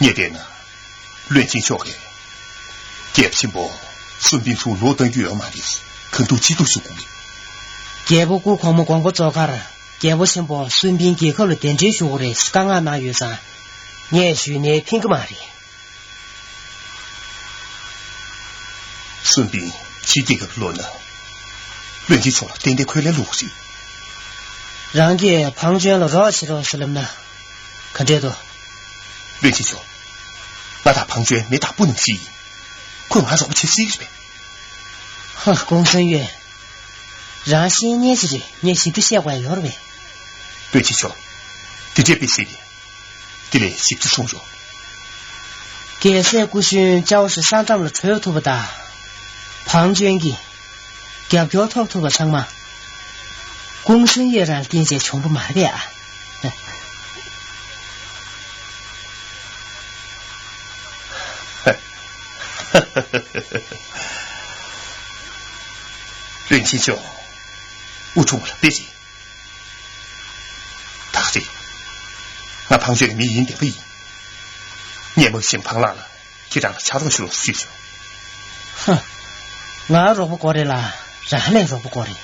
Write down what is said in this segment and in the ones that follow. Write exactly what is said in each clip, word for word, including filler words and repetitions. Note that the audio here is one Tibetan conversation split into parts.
ངས་བལྟས་ན། བློན་ཆེན་མཆོག་གིས། རྒྱལ་པོ་ཆེན་པོ་སུན་པིན་ཚུར་ལོག་གཏང་རྒྱུ་ཡོད་མ་རེད། གང་ཐུབ་ཅི་ཐུབ་ཞུ་དགོས་ཀྱི། རྒྱལ་པོ་སྐུ་གོང་མ་དགོངས་པ་རྫོགས་ཁར། རྒྱལ་པོ་ཆེན་པོ་སུན་པིན་རྒྱལ་ཁབ་ལ་གདན་འདྲེན་ཞུ་དགོས་རེད་བཀའ་མངགས་གནང་ཡོད་ཙང་། ངས་ཞུས་ནས་ཕན་གྱི་མ་རེད། སུན་པིན་ཕྱིའི་རྒྱལ་ཁབ་ལོག་ན། བློན་ཆེན་མཆོག་ལ་ཏན་ཏན་ཁོའི་ལན་སློག་གི་རེད། རང་གིས་བང་ཅོན་ལ་རོགས་བྱེད་རོགས་ཟེར་ལབ་ན། ག་འདྲས་འདུག་བློན་ཆེན་མཆོག་ང་དང་བང་ཅོན་མི་དང་སྤུན་ནང་བཞིན་ཡིན། ཁོས་ང་རོགས་པ་བྱེད་སྲིད་ཀྱི་རེད་པས། ཧ། ཀུང་སུན་ཡོན། རང་ཤེས་ཉེས་ཅི་རེད། ངས་ཞིབ་ཏུ་བཤད་དགོས་ཡ་ཡོད་རེད་པས། བློན་ཆེན་མཆོག་དེ་འདྲས་དཔེ་སྲིད་རེད། དེ་ལས་ཞིབ་ཅིག་གསུངས་རོགས། རྒྱལ་སྲས་སྐུ་གཞོན་ཅའོ་ཧྲི་ས་འགྲམ་ལ་བྲོས་ཐུབ་པ་དང་། བང་ཅོན་གྱིས་རྒྱབ་སྐྱོར་ཐོབ་ཐུབ་པ་ཚང་མ། ཀུང་སུན་ཡོན་རང་ལ་བརྟེན་བྱས་བྱུང་བ་མ་རེད་པས་ཨ། བློན་ཆེན་མཆོག་དབུ་ཁྲུང་བ་ལ་དཔེ་རེད། ཐག་རེད། ང་བང་ཅོན་མི་ཡིན་བདེན་པ་ཡིན། ངས་མ་གཞི་བང་ལགས་ལ་ཁྱེད་རང་ལ་ཕྱག་རོགས་ཞུ་རོགས་ཞུས་སོང་། ཧ། ང་རོགས་པ་དགོས་རེད་ལ་རང་ལས་རོགས་པ་དགོས་རེད།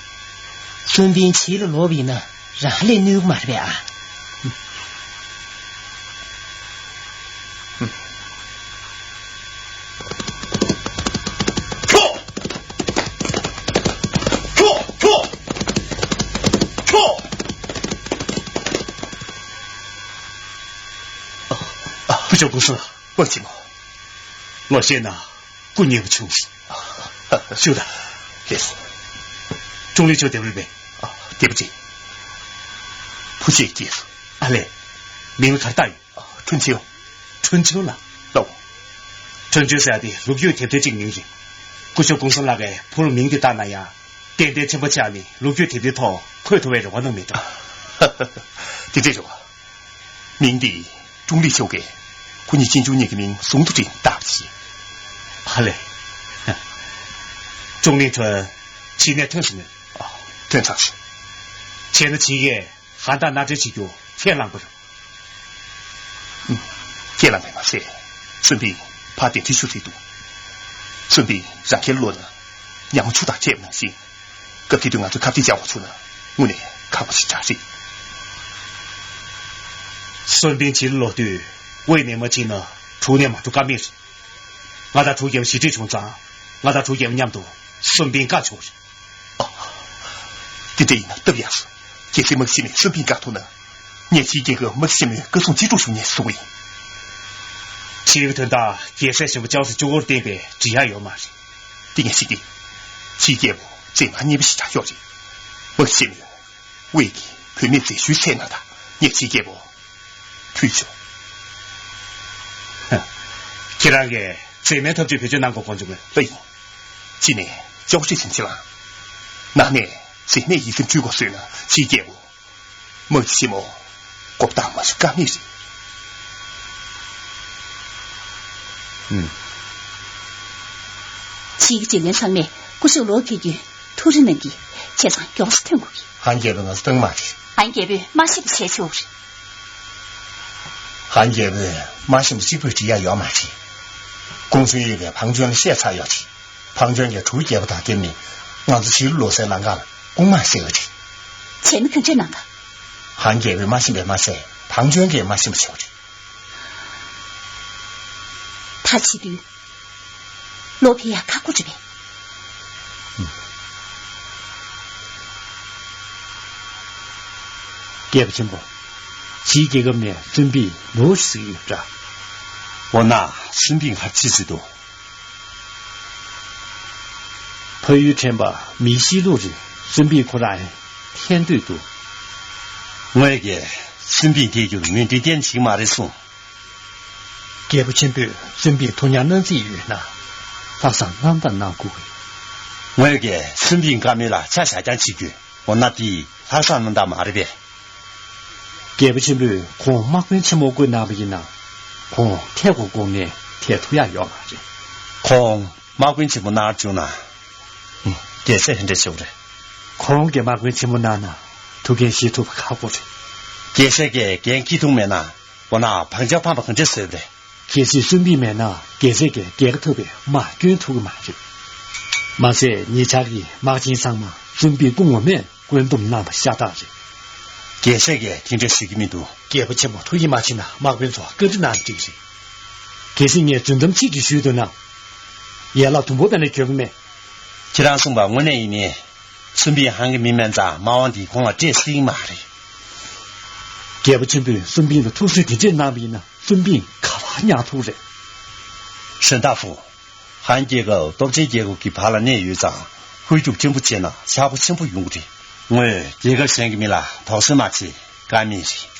སུན་པིན་ཕྱི་ལ་ལོག་པ་ཡིན་ན་རང་ལས་གནོད་ཀྱི་མ་རེད་པས་ཨ། ཁྱོ། ཁྱོ། ཁྱོ། ཁྱོ། ཨ། ཨ། བུ་ཆུང་ཀུང་སུན་ལགས། ཨོ་ཅི་མོ། ངོ་ཤེས་ན་སྐུ་ཉེ་བོ་བྱུང་། ཞུ་དང་། ལགས་སོ། ཀྲུང་ལི་ཆོས་སྡེ་བར་པས། ཨ། རྒྱལ་པོ་ཆེ། བུ་ཆེ་སྐྱེས་སོ། ཨ་ལས། མིང་ལ་ག་རེ་བཏགས་ཡོད། ཁྲུན་ཆིའུ། ཁྲུན་ཆིའུ་ལགས། ལགས། ཁྲུན་ཆིའུ་ཟེར་ཡ་དེ་ལོ་རྒྱུས་དེབ་ཐེར་གཅིག་མིང་རེད། སྐུ་ཞབས་ཀུང་སུན་ལགས་ཀྱིས་བུ་ལ་མིང་དེ་བཏགས་ན་ཡང་ཏན་ཏན་ཆེན་པོ་ཆགས་ནས་ལོ་རྒྱུས་དེབ་ཐེར་ཐོག་འཁོད་ཐུབ་པའི་རེ་བ་གནང་མི་འདུག་དེ་འདྲས་རེད་བ། མིང་འདི་ཀྲུང་ལི་ཆོས་ཀྱིས་ཁོ་གཉིས་གཅེན་གཅུང་གཉིས་ཀྱི་མིང་ཟུང་དུ་སྦྲེལ་ནས་བཏགས་པ་ཞིག་ཧ་ལས། ཀྲུང་ལི་ཁྲོན་ཕྱི་ནས་ཐོན་སོང་ངས། ཨ། ཐོན་ཚར་སོང་། བྱས་ན་ཕྱི་གས་ཧན་ཏ་མནའ་འབྲེལ་བྱེད་རྒྱུ་ཁས་བླངས་པ་རེད། ཨུམ། ཁས་བླངས་པས་མ་ཟད། སུན་པིན་ཕར་གདན་འདྲེན་ཞུ་རེད་འདུག་སུན་པིན་རང་ཁྱེར་ལོག་ན། ཉ་མོ་ཆུ་དང་འཕྲད་པ་ནང་བཞིན། སྐབས་དེ་དུས་ང་ཚོས་ཁ་གཏད་བཅག་མ་ཆོག་ན་དངོས་གནས་ཁག་པོ་ཞིག་ཆགས་རེད། སུན་པིན་ཕྱིར་ལོག་དུས་དབུས་ནས་མ་ཕྱིན་ན་གྲུ་ནས་མ་འགྲོ་ཀ་མེད་རེད། ང་དང་གྲུ་རྒྱལ་པོ་ཞི་འགྲིག་བྱུང་ཙང་ང་དང་གྲུ་རྒྱལ་པོ་མཉམ་དུ་སུན་པིན་བཀག་ཆོག་རེད། ཨ། དེ་འདྲ་ཡིན་ན་སྟབས་ཡག་སོང་། གལ་སྲིད་མ་གཞི་ནས་སུན་པིན་བཀག་ཐུབ་ན། ངས་ཕྱིའི་རྒྱལ་ཁབ་མ་གཞི་ནས་བཀའ་སྲུང་ཅི་སྒྲུབ་ཞུ་ཉན་སོང་ཡིན། ཕྱིའི་དོན་དག་རྒྱལ་སྲས་གཞོན་པ་ཅའོ་ཧྲི་གཅིག་པོར་བརྟེན་པའི་འགྲིག་ཡ་ཡོད་མ་རེད། དེ་ངས་ཤེས་ཀྱི། ཕྱིའི་རྒྱལ་པོ་བཙན་དབང་ངན་པ་ཞིག་ཆགས་ཡོད་རེད། མ་གཞི་ནས། དབུས་ཀྱི་བུད་མེད་མཛེས་ཤོས་བསད་ན་ད་ངས་ཕྱིའི་རྒྱལ་པོ་ཕུད་ཆོག་ཁྱེད་རང་གིས་མཛེས་མའི་ཐབས་ཇུས་བེད་སྤྱོད་གནང་དགོས་དགོངས་བྱུང་ངས། ལགས་ཡིན། གཅིག་ནས་ཅའོ་ཧྲི་ཞིང་ཆེན་ལ། ནང་ནས་མཛེས་མས་ཡིད་སེམས་འཁྲུལ་དགོས་བཟོས་ན་ཕྱིའི་རྒྱལ་པོ། མ་གཞི་ཆེན་མོ། མགོ་བཏགས་མ་ཞུ་ཀ་མེད་རེད། ཨུམ། ཕྱིའི་རྗེ་བློན་ཚང་མས་སྐུ་ཞབས་ལོག་ཕེབས་རྒྱུའི་ཐུགས་རེ་གནང་གི། བྱས་ཙང་མགྱོགས་སུ་ཐོན་དགོས་ཀྱི། ཧན་རྒྱལ་པོས་ང་ཚོ་བཏང་མ་རེད། ཧན་རྒྱལ་པོས་མ་ཤེས་པ་བྱས་ཆོག་རེད། ཧན་རྒྱལ་པོས་མ་ཤེས་པ་གཅིག་པུས་འགྲིག་ཡ་ཡོད་མ་རེད། ཀུང་སུན་ཡོད་པས་བང་ཅོན་ལ་བཤད་ཚར་ཡོད་རེད། བང་ཅོན་གྱིས་གྲུ་རྒྱལ་པོ་དང་འདེམས་ནས་ང་ཚོ་ཕྱིར་ལོག་སའི་ལམ་ཁ་ལ་རྐུན་མ་བསད་པ་རེད། བྱས་ན་ག་འདྲས་གནང་ག་ཧན་རྒྱལ་པོས་མ་ཤེས་པས་མ་ཟད་བང་ཅོན་གྱིས་མ་ཤེས་པ་བྱས་པ་རེད། ད་བྱེད་དུས། ལོག་ཕེབས་ཡ་ཁག་པོ་རེད་པས། རྒྱལ་པོ་ཆེན་པོ། ཕྱིའི་རྒྱལ་ཁབ་ནས་སུན་པིན་ལོག་ཟེར་གྱི་ཡོད་པ་འདྲ། འོ་ན་སུན་པིན་ག་རེ་བྱེད་སྲིད་དོ། ཕ་ཡུལ་དྲན་པ་མི་ཤི་ལུགས་རེད། སུན་པིན་ཁོ་རང་ཐན་འདོད་འདུག་ངོས་ཀྱིས་སུན་པིན་སྐྱེལ་རྒྱུར་ངོས་འཛིན་གཏན་བྱེད་ཀྱི་མ་རེད་གསུངས། རྒྱལ་པོ་ཆེན་པོས་སུན་པིན་ཐུགས་མཉམ་གནང་རྩིས་ཡོད་ན། ལྷག་བསམ་རྣམ་དག་གནང་དགོས། ངོས་ཀྱིས་སུན་པིན་བཀའ་མོལ་ལ་ཆ་བཞག་རྐྱང་བྱེད་རྒྱུ། འོ་ན་དེ་ལྷག་བསམ་རྣམ་དག་མ་རེད་པས། རྒྱལ་པོ་ཆེན་པོས་ཁོང་དམག་དཔོན་ཆེན་མོ་བསྐོས་གནང་བ་ཡིན་ན། ཁོང་ཐད་དགོས་དགོས་ངས་ཐད་ཐུབ་ཡག་ཡོད་མ་རེད། ཁོང་དམག་དཔོན་ཆེན་པོ་གནང་བཅུག་ན། རྒྱལ་སྲས་ཧན་འདྲས་བྱེད་དགོས་རེད། ཁོང་གིས་དམག་དཔོན་ཆེན་མོ་གནང་ན་ཐུགས་འགན་བཞེས་ཐུབ་པ་ཁག་པོ་རེད། རྒྱལ་སྲས་ཀྱིས་འགན་འཁྱེར་ཐུབ་མེད་ན། འོ་ན་བང་ཅོན་ཕམ་པ་གང་འདྲས་བཟོས་པ་རེད། གལ་སྲིད་སུན་པིན་མེད་ན་རྒྱལ་སྲས་ཀྱི་རྒྱལ་ཁ་ཐོབ་པའི་དམག་སྐྱོན་ཐུབ་ཀྱི་མ་རེད། མ་ཟད་ཉེ་ཆར་གྱི་དམག་ཆེན་ཚང་མ་སུན་པིན་སྐུ་ངོ་མས་བཀོད་འདོམས་གནང་བ་ཤ་སྟག་རེད། རྒྱལ་སྲས་ཀྱིས་དེ་འདྲ་ཟེར་གྱི་མི་འདུག་རྒྱལ་པོ་ཆེན་པོ་ཐུགས་ཡིད་མ་ཆེས་ན་དམག་དཔོན་ཚོ་བཀའ་འདྲི་གནང་ན་འགྲིག་རེད། གལ་སྲིད་ངས་རྫུན་གཏམ་ཚིག་གཅིག་ཞུས་འདུག་ན། ཡན་ལག་དུམ་བུ་བས་ན་འགྱོད་ཀྱི་མེད། ཁྱེད་རང་གསུངས་པ་དངོས་གནས་ཡིན་ནའི། སུན་པིན་ཧང་གི་མི་མིན་ཙང་དམག་དབང་འདི་ཁོང་ལ་སྤྲད་སྲིད་ཀྱི་མ་རེད། རྒྱལ་པོ་ཆེན་པོས་སུན་པིན་ལ་ཐུགས་གསོ་དེ་འདྲས་གནང་བ་ཡིན་ན་སུན་པིན་ག་པར་ཉར་ཐུབ་རེད། ཧྲན་ཏཱ་ཧྥུ། ཧན་རྒྱལ་ཁབ་སྟོབས་ཆེན་རྒྱལ་ཁབ་ཀྱི་བར་ལ་གནས་ཡོད་ཙང་ཧུའི་རྒྱུག་ཆེན་པོ་བྱས་ན་ཆག་སྒོ་ཆེན་པོ་ཡོང་གི་རེད། ངོས་རྒྱལ་ཁབ་གཞན་གྱི་མི་ལ་དོགས་ཟོན་མ་བྱེད་ཀ་མེད་རེད།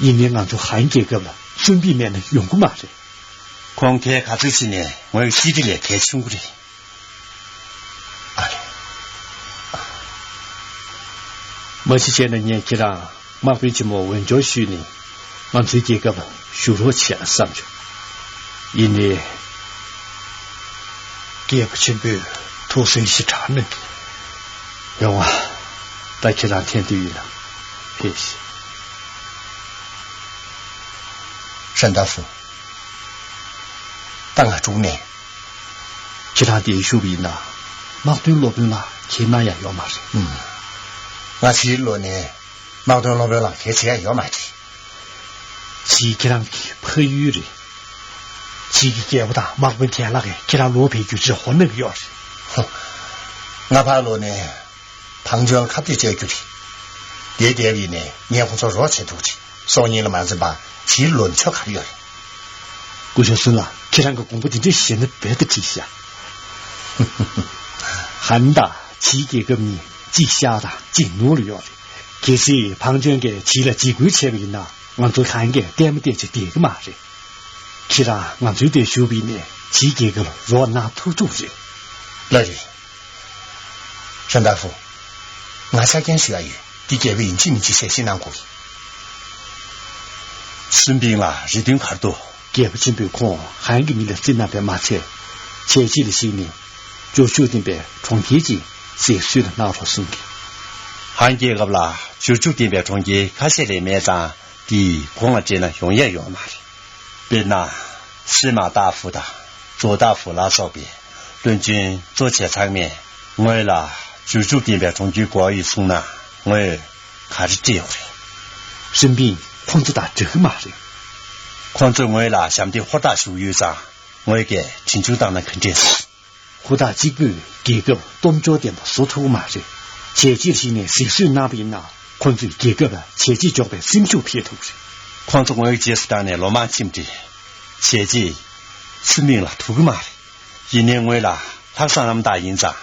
ཡིན་ནའི་ང་ཚོ་ཧན་རྒྱལ་ཁབ་ལ་སུན་པིན་མེད་ན་ཡོང་གི་མ་རེད། ཁོང་གལ་ག་ཚོད་ཕྱིན་ནས་ངོས་ཤི་ཏི་ལས་གལ་ཆུང་གི་རེད། མ་གཞི་བྱས་ན་ངས་ཁྱེད་རང་དམག་དཔོན་ཆེན་མོ་འོས་སྦྱོར་ཞུས་ནས་ང་ཚོའི་རྒྱལ་ཁབ་ལ་བཞུགས་རོགས་བྱས་ན་བསམ་བྱུང་། ཡིན་ནའི། རྒྱལ་པོ་ཆེན་པོས་ཐུགས་སེམས་ཞེ་དྲག་གནོན། ཡོང་བ། ད་ཁྱེད་རང་འཐེན་དུས་ཡིན་ལ། ཕེབས་ཤིག་ཧྲན་ཏཱ་ཧྥུ། ད་ང་འགྲོ་ནས། ཁྱེད་རང་དེར་བཞུགས་པ་ཡིན་ན། དམག་དོན་སློབ་དཔོན་ལ་ཁྱེད་གནང་ཡ་ཡོད་མ་རེད། ཨུམ། ང་ཕྱིར་ལོག་ནས་དམག་དོན་སློབ་དཔོན་ལ་གལ་ཆེ་ཡ་ཡོད་མ་རེད། ཕྱིའི་ཁྱེད་རང་གི་ཕ་ཡུལ་རེད། ཕྱིའི་རྒྱལ་པོ་དང་དམག་དཔོན་རྒན་ལགས་ཀྱིས་ཁྱེད་རང་ལོག་ཕེབས་རྒྱུ་ཅིག་ཧོ་ནག་ཡོད་རེད། ཧོ། ང་ཕར་ལོག་ནས་ཕང་ཅོན་ཁ་གཏད་གཅོག་རྒྱུ་རེད། དེ་བསྡད་པ་ཡིན་ནས་ངས་ཁོང་ཚོར་རོགས་བྱེད་ཐུབ་ཀྱི་རེད། སང་ཉིན་ལ་མ་འཛེམས་པར་ཕྱིར་ལོག་ན་ཆོ་ག་རེ་ཡོད་རེད། སྐུ་ཞབས་སུན་ལགས། ཁྱེད་རང་གི་དགོངས་པ་འདི་འདྲ་བཞེས་ན་རྦད་དེ་འགྲིག་ཤག་ཧན་དང་ཕྱིའི་རྒྱལ་ཁབ་གཉིས་གཅིག་ཤར་དང་གཅིག་ནུབ་ལ་ཡོད་རེད། གལ་སྲིད་ཕང་ཅོན་གྱིས་ཕྱི་ལ་འཇིགས་སྐུལ་བྱས་པ་ཡིན་ན་ང་ཚོ་ཧན་གྱིས་ལྟད་མོ་བལྟས་བྱས་བསྡད་ཀྱི་མ་རེད། ཁྱེད་རང་ང་ཚོའི་འདིར་བཞུགས་པ་ཡིན་ནའི་ཕྱིའི་རྒྱལ་ཁབ་ལ་རོགས་གནང་ཐུབ་ཐུབ་རེད། ལགས་རེད། ཧྲན་ཏཱ་ཧྥུ། ང་ཆ་རྐྱེན་ཞུ་ཡ་ཡོད། འདི་རྒྱལ་པོས་ཡིན་གཅིག་མིན་གཅིག་གསལ་བཤད་གནང་དགོས། སུན་པིང་ལ་རེ་འདུན་ག་རེ་འདུག་རྒྱལ་པོ་ཆེན་པོས་ཁོང་ཧན་གྱི་མི་ལ་བརྩི་གནང་བས་མ་ཚད། བྱས་རྗེས་ལ་གཞིགས་ནས་འབྱོར་ཕྱུག་ལྡན་པའི་གྲོང་ཁྱེར་ཅིག་ཟིག་སུས་ལ་གནང་རོགས་གསུང་གི། ཧན་རྒྱལ་ཁབ་ལ་འབྱོར་ཕྱུག་ལྡན་པའི་གྲོང་ཁྱེར་ཁ་ཤས་ལས་མེད་ཙང་འདི་ཁོང་ལ་སྤྲད་ན་ཡོང་ཡ་ཡོད་མ་རེད། དཔེར་ན། སི་མ་ཏཱ་ཧྥུ་དང་ཛོ་ཏཱ་ཧྥུ་ལ་སོགས་པའི་བློན་ཆེན་གཙོ་བྱས་ཚང་མས་ངོས་ལ་འབྱོར་ཕྱུག་ལྡན་པའི་གྲོང་ཁྱེར་དགོས་ཡོད་གསུངས་ན་ངོས་ག་རེ་སྤྲད་ཡོང་རེད། སུན་པིང་ཁོང་ཚོ་དང་འདྲ་གི་མ་རེད། ཁོང་ཚོས་ངོས་ལ་ཞབས་འདེགས་ཧུར་ཐག་ཞུ་གི་ཡོད་ཙང་ངོས་ཀྱིས་གྲོན་ཆུང་བཏང་ན་ག་འདྲས། ཧུར་ཐག་གཅིག་པུས་རྒྱལ་ཁབ་སྟོབས་འབྱོར་ལྡན་པ་བཟོ་ཐུབ་ཀྱི་མ་རེད། བྱས་རྗེས་གཞིགས་ནས་གཟིགས་ཚོད་གནང་བ་ཡིན་ན་ཁོ་ཚོས་རྒྱལ་ཁབ་ལ་བྱས་རྗེས་འཇོག་པའི་སེམས་ཤུགས་འཕེལ་ཐུབ་ཀྱི་རེད། ཁོ་ཚོ་ངོས་ཀྱི་རྗེས་སུ་འབྲངས་ནས་ལོ་མང་ཕྱིན་པ་རེད། བྱས་རྗེས་སུན་པིང་ལ་ཐུག་གི་མ་རེད། ཡིན་ནའི་ངོས་ལ་ལྷག་བསམ་རྣམ་དག་ཡིན་ཙང་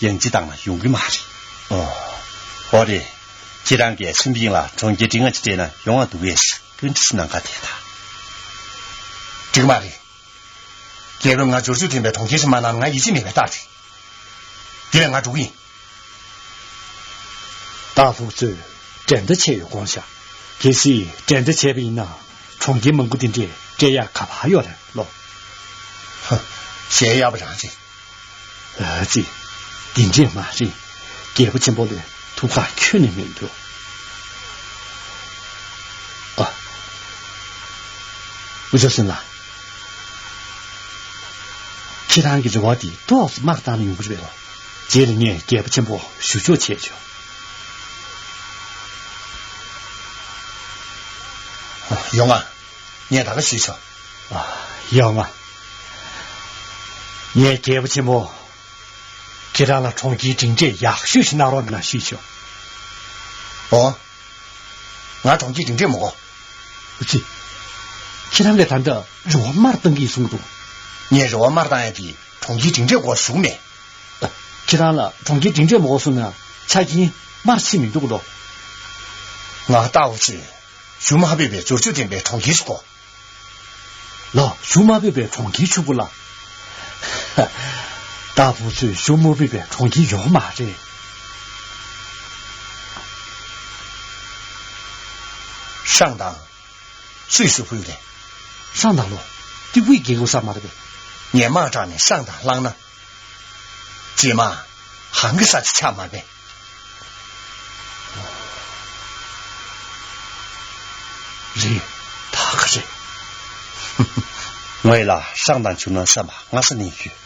ཡང་ཅི་བཏང་ན་ཡོང་གི་མ་རེད། ཨོ། ཨོ་རེད། ཁྱེད་རང་གིས་སུན་པིང་ལ་གྲོང་ཁྱེར་འབྲིང་ང་ཅིག་སྤྲད་ན་ཡོང་བ་འདུག་གས་ཞེས་བཀའ་འདྲི་ཞིག་གནང་ག་དེ་ད། འགྲིག་གི་མ་རེད། རྒྱལ་པོས་ང་འབྱོར་ཕྱུག་ལྡན་པའི་གྲོང་ཁྱེར་ཞིག་མ་གནང་ན་ང་ཡིད་ཆེས་མེད་པའི་རྟགས་རེད། དེ་ལས་ང་འགྲོ་གི་ཡིན། སྟག་ཕུག་ཚོས་འགྲན་ཟླ་ཆེ་བའི་དགོངས་ཤག་གལ་སྲིད་འགྲན་ཟླ་བྱས་པ་ཡིན་ན་གྲོང་ཁྱེར་མང་པོ་འདི་འདྲས་སྤྲད་ཡག་ག་པར་ཡོད་རེད་ལོ། ཧ། གཞས་གཡར་པ་རང་རེད། ཨ་ཙི། འདི་འདྲས་མ་རེད། རྒྱལ་པོ་ཆེན་པོ་ལ་ཐུགས་ཁག་ཁྱོན་ནས་མི་འདུག་ཨ། འུ་ཅག་སེམས་ལ། ཁྱེད་རང་གི་རེ་བ་འདི་ཏོག་ཙམ་དམག་བཏང་ན་ཡོང་གི་རེད་པས། རྗེས་ལ་ངས་རྒྱལ་པོ་ཆེན་པོ་ཞུ་ཕྱོགས་བྱས་ཆོག་ཡོང་ང་། ངས་ད་ག་ཞུས་ཆོག་ཡོང་ང་། ངས་རྒྱལ་པོ་ཆེན་པོ། ཁྱེད་རང་ལ་གྲོང་ཁྱེར་སྒྲིང་སྒྲིང་ཡག་ཤོས་ཤིག་གནང་རོགས་གནང་ཞུས་ཆོག་ཨོ། ང་གྲོང་ཁྱེར་སྒྲིང་སྒྲིང་མི་དགོས། ཨུ་ཙི། ཁྱེད་རང་གིས་ད་ལྟ་རེ་བ་མར་བཏང་གི་ཡིན་གསུངས་འདུག་ངས་རེ་བ་མར་བཏང་ཡ་དེ་གྲོང་ཁྱེར་སྒྲིང་སྒྲིང་དགོས་ཞུ་གི་མེད། ཁྱེད་རང་ལ་གྲོང་ཁྱེར་སྒྲིང་སྒྲིང་མི་དགོས་གསུངས་ན་ཆ་རྐྱེན་མར་ཕྱིན་མི་འདུག་ལོ། ང་ལྟ་བུ་ཚོས་ཞུ་མ་ཕོད་པའི་འབྱོར་ཕྱུག་ལྡན་པའི་གྲོང་ཁྱེར་ཞིག་དགོས། ལགས། ཞུ་མ་ཕོད་པའི་གྲོང་ཁྱེར་ཕྱུག་པོ་ལ། ལྟ་བུ་ཚོས་ཞུ་མ་ཕོད་པའི་གྲོང་ཁྱེར་ཡོད་མ་རེད། ཧྲང་ཏང་། སུས་ཞུ་ཕོད་རེད། ཧྲང་ཏང་ལོ། ཏི་ཝུའི་རྒྱལ་ཁབ་ས་མ་རེད་པས། ངས་དམག་དྲངས་ནས་ཧྲང་ཏང་བསླངས་ན། རྗེས་མ། ཧང་གི་ས་ཆ་ཆགས་མ་རེད། རེད། ད་ག་རེད། ངོས་ལ་ཧྲང་ཏང་བྱུང་ན་བསམ་པ་སྔ་ས་ནས་ཡོད།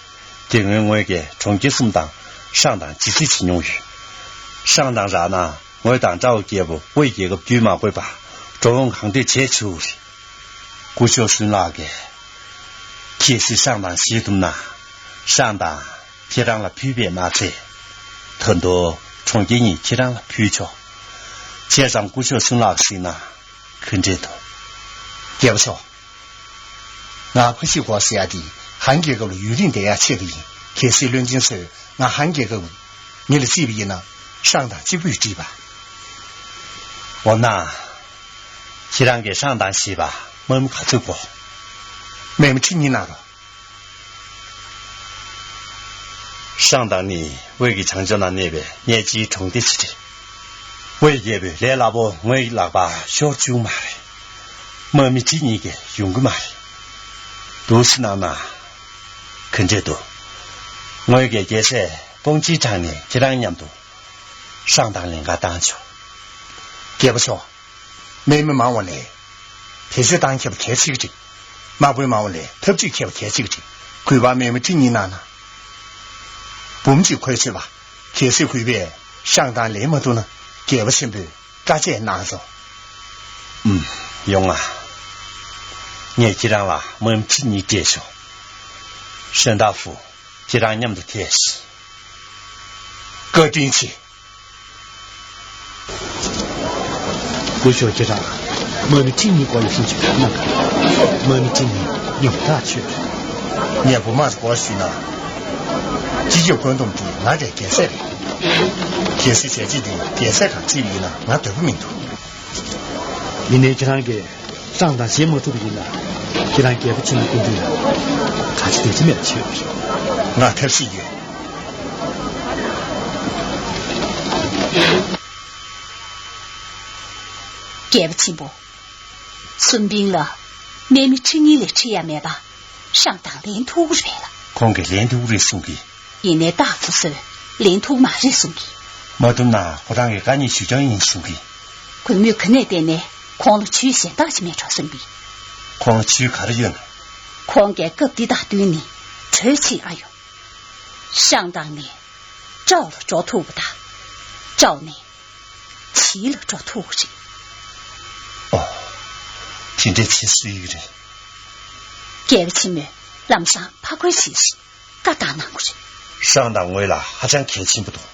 དེ་སྔོན་ངོས་ཀྱིས་གྲོང་ཁྱེར་གསུམ་དང་ཧྲང་ཏང་ཇི་སྲིད་བྱེད་མྱོང་ཡོད། ཧྲང་ཏང་རག་ན་ངོས་དང་ཀྲའོ་རྒྱལ་པོ་ཝེ་རྒྱལ་ཁབ་བརྒྱུད་མ་དགོས་པར་འགྲོ་འོང་གང་འདོད་བྱེད་ཆོག་རེད། སྐུ་ཞབས་སུན་ལགས་ཀྱིས་གལ་སྲིད་ཧྲང་ཏང་བཞེས་ཐུབ་ན། ཧྲང་ཏང་ཁྱེད་རང་ལ་ཕུལ་བས་མ་ཚད། ད་དུང་གྲོང་ཁྱེར་གཉིས་ཁྱེད་རང་ལ་ཕུལ་ཆོག་བྱས་ཙང་སྐུ་ཞབས་སུན་ལགས་གཟིགས་ན་ག་འདྲས་འདུག་རྒྱལ་པོ་མཆོག་ང་ཕ་གཞིས་གོ་ཟེར་ཡ་དེ་ཧན་རྒྱལ་ཁབ་ལ་ཡུན་རིང་བསྡད་ཡ་ཆེད་དུ་ཡིན། གལ་སྲིད་བློན་ཆེན་ཚོས་ང་ཧན་རྒྱལ་ཁབ་ཉིད་ལ་བརྩིས་པ་ཡིན་ན་ཧྲང་ཏང་གཅིག་པུས་འགྲིག་པ། འོ་ན། ཁྱེད་རང་གིས་ཧྲང་ཏང་བཞེས་པ་དམག་མི་ག་ཚོད་དགོས། དམག་མི་ཁྲི་གཉིས་གནང་རོགས། ཧྲང་ཏང་ནི་ཝེ་གི་བྱང་ཕྱོགས་ན་གནས་པའི་གནས་སྤྱིའི་གྲོང་སྡེ་ཞིག་རེད། ཝེ་རྒྱལ་པོས་ལས་སླ་པོ་ངོས་ལག་པར་ཤོར་བཅུག་མ་རེད། དམག་མི་ཁྲི་གཉིས་ཀྱིས་ཡོང་གི་མ་རེད། འདུག་སེ་གནང་ན་ག་འདྲས་འདུག་ངོས་ཀྱིས་རྒྱལ་སྲས་པོང་ཅི་ཁྲང་ནས་ཁྱེད་རང་མཉམ་དུ་ཧྲང་ཏང་ལེན་ག་བཏང་ཆོག་རྒྱལ་པོ་མཆོག་དམག་མི་མང་བ་ལས་བེད་སྤྱོད་བཏང་མཁས་པ་གལ་ཆེ་གི་རེད། དམག་དཔོན་མང་བ་ལས་འཐབ་ཇུས་མཁས་པ་གལ་ཆེ་གི་རེད། གུས་པར་དམག་མི་ཁྲི་གཉིས་གནང་ན། འབུམ་གཅིག་ཁོལ་ཆོད་པ། གལ་སྲིད་གུས་པས་ཧྲང་ཏང་ལེན་མ་ཐུབ་ན་རྒྱལ་པོ་ཆེན་པོས་བཀའ་བཅད་གནང་སོང་། ཨུམ། ཡོང་ང་། ངས་ཁྱེད་རང་ལ་དམག་མི་ཁྲི་གཉིས་སྤྲད་ཆོག་ཧྲན་ཏ་ཧྥུ། ཁྱེད་རང་མཉམ་དུ་ཐད། བཀའ་དྲིན་ཆེ། སྐུ་ཞབས་ཁྱེད་རང་དམག་མི་ཁྲི་གཉིས་སྐོར་ལ་ཞིབ་འཇུག་གནང་ག་དམག་མི་ཁྲི་གཉིས་ཉུང་ཐག་ཆོད། ངས་བུ་དམག་སྐོར་ཞུས་ན། སྤྱི་ཁྱབ་བཀོད་འདོམས་དེ་ང་རའི་རྒྱལ་སྲས་རེད། གལ་སྲིད་བྱས་རྗེས་དེ་རྒྱལ་སྲས་གང་བྱེད་ཡིན་ན་ང་འདོད་པ་མི་འདུག་ཡིན་ནའི་ཁྱེད་རང་གིས་ཧྲང་ཏང་བཞེས་མ་ཐུབ་པ་ཡིན་ན། ཁྱེད་རང་རྒྱལ་པོ་ཆེན་པོའི་སྐུ་མདུན་ལ་ག་ཚོད་བདེ་ཆ་མེད་པ་བྱེད་ཡོད་རེད། ང་ཐབས་ཤེས་ཡོད། རྒྱལ་པོ་ཆེན་པོ། སུན་པིང་ལ་དམག་མི་ཁྲི་གཉིས་ལས་ཁྲི་ཡ་མེད་པ་ཧྲང་ཏང་ལེན་ཐུབ་ཀྱི་རེད་ལ། ཁོང་གིས་ལེན་ཐུབ་ཀྱི་རེད་གསུང་གི། ཡིན་ནའི་རྟགས་ཚོ་བཟོས་ལེན་ཐུབ་མ་རེད་གསུང་གི། མ་ཐུབ་ན་ཁོ་རང་གི་བཀའ་ཉེས་ཞུ་རྐྱང་ཡིན་གསུང་གི། གུས་མོས་ག་ནས་བལྟས་ནའི་ཁོང་ལ་ཇུས་གཞན་དག་ཅིག་མེད་འགྲོ་བསམ་གི། ཁོང་ལ་ཇུས་ག་རེ་ཡོད་ན། ཁོང་གིས་སྐབས་འདི་དང་བསྟུན་ནས་གྲོས་བྱེད་ཨ་ཡོང་། ཧྲང་ཏང་ནས་ཀྲའོ་ལ་འགྲོ་ཐུབ་པ་དང་། ཀྲའོ་ནས་ཇི་ལ་འགྲོ་ཐུབ་ཀྱི་རེད། ཨོ། དེ་འདྲ་བྱེད་སྲིད་ཀྱི་རེད། རྒྱལ་པོ་ཆེན་མོས་ལམ་སང་ཕ་རྒོལ་བྱེད་ཞིག་བཀའ་བཏང་གནང་དགོས་རེད། ཧྲང་ཏང་ངོས་ལ་ཧ་ཅང་གལ་ཆེན་པོ་འདུག་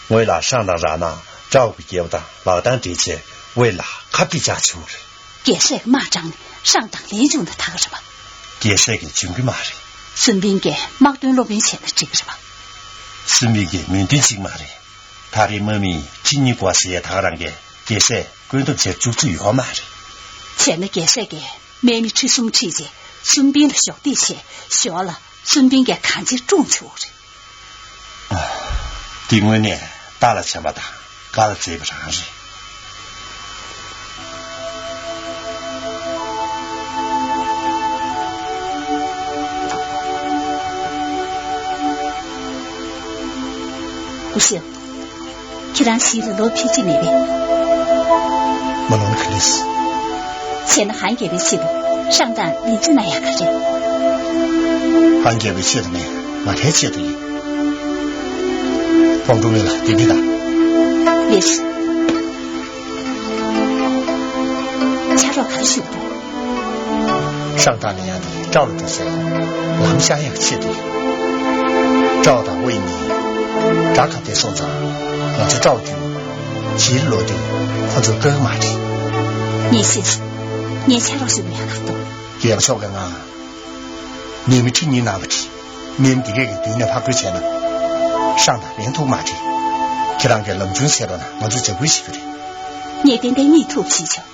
ངོས་ལ་ཧྲང་ཏང་རག་ན་ཀྲའོ་གི་རྒྱལ་པོ་དང་ལག་གདང་སྦྲེལ་བྱས་ཝེ་ལ་ཁ་གཏད་བཅག་ཆོག་རེད། རྒྱལ་སྲས་ཀྱི་དམག་དྲངས་ནས་ཧྲང་ཏང་ལེན་བཅུག་ན་ད་ག་རེད་པ། རྒྱལ་སྲས་ཀྱིས་འཇོན་གྱི་མ་རེད། སུན་པིང་གིས་དམག་དོན་སློབ་དཔོན་བྱས་ན་འགྲིག་གི་རེད་པ། སུན་པིང་གིས་མོས་མཐུན་བྱེད་ཀྱི་མ་རེད། ད་རེས་དམག་མི་ཁྲི་གཉིས་དགོས་ཟེར་ཡས་ད་ག་རང་གིས་རྒྱལ་སྲས་བཀོད་འདོམས་བྱེད་བཅུག་ཚུལ་ཡོད་མ་རེད། བྱས་ན་རྒྱལ་སྲས་ཀྱིས་དམག་མི་ཁྲི་གསུམ་ཁྲིད་རྗེས་སུན་པིང་ལ་གཞོགས་འདེགས་བྱས་ཞོར་ལ་སུན་པིང་གིས་གང་བྱེད་བཀྲུངས་ཆོག་རེད། ཨ། འདི་དངོས་གནས་རྟ་ལ་བྱམས་པ་དང་། ག་ལ་མཛེས་པ་རང་རེད། སྐུ་ཞབས། ཁྱེད་རང་གཞིས་ལ་ལོ་ཕལ་ཆེར་མེད་པས། མ་ལོན་ག་ལེས། བྱས་ན་ཧན་རྒྱལ་པོའི་ཆེད་དུ་ཧྲང་ཏང་ལེན་བཅུག་ན་ཡག་ག་རེད། ཧན་རྒྱལ་པོའི་ཆེད་དུ་མིན། ང་རའི་ཆེད་དུ་ཡིན། ཧོང་ཀྲུང་ལ་དེ་འདི་དང་། ལེས། ཕྱག་རོགས་ག་རེ་ཞུ་དགོས། ཧྲང་ཏང་ལ་ཡང་དེ་ཀྲའོ་ལ་འགྲོ་སའི་ལམ་ཤར་ཡག་ཆེད་དུ། ཀྲའོ་དང་ཝེ་གཉིས་དགྲ་ཁ་གཏད་སོང་ཙང་ང་ཚོ་ཀྲའོ་བརྒྱུད་ཇིའི་ལོག་དུས་ཁོ་ཚོར་བཀག་མ་རེད། ངས་ཤེས། ངས་ཕྱག་རོགས་ཞུ་མི་ཡག་ག་འདུག་རྒྱལ་པོ་མཆོག་གིས་ང་དམག་མི་ཁྲི་གཉིས་གནང་བ་དེ་དམག་མི་འདི་གས་ཀྱི་མདུན་ནས་ཕར་རྒོལ་བྱས་ན་ཧྲང་ཏང་ལེན་ཐུབ་མ་རེད། ཁྱེད་རང་གིས་ལམ་ཆུང་བྱས་པ་ན་ང་ཚོ་འཇབ་རྒོལ་བྱེད་ཀྱི་རེད། ངས་ཏན་ཏན་གཉིད་ཐུབ་བྱེད་ཆོག་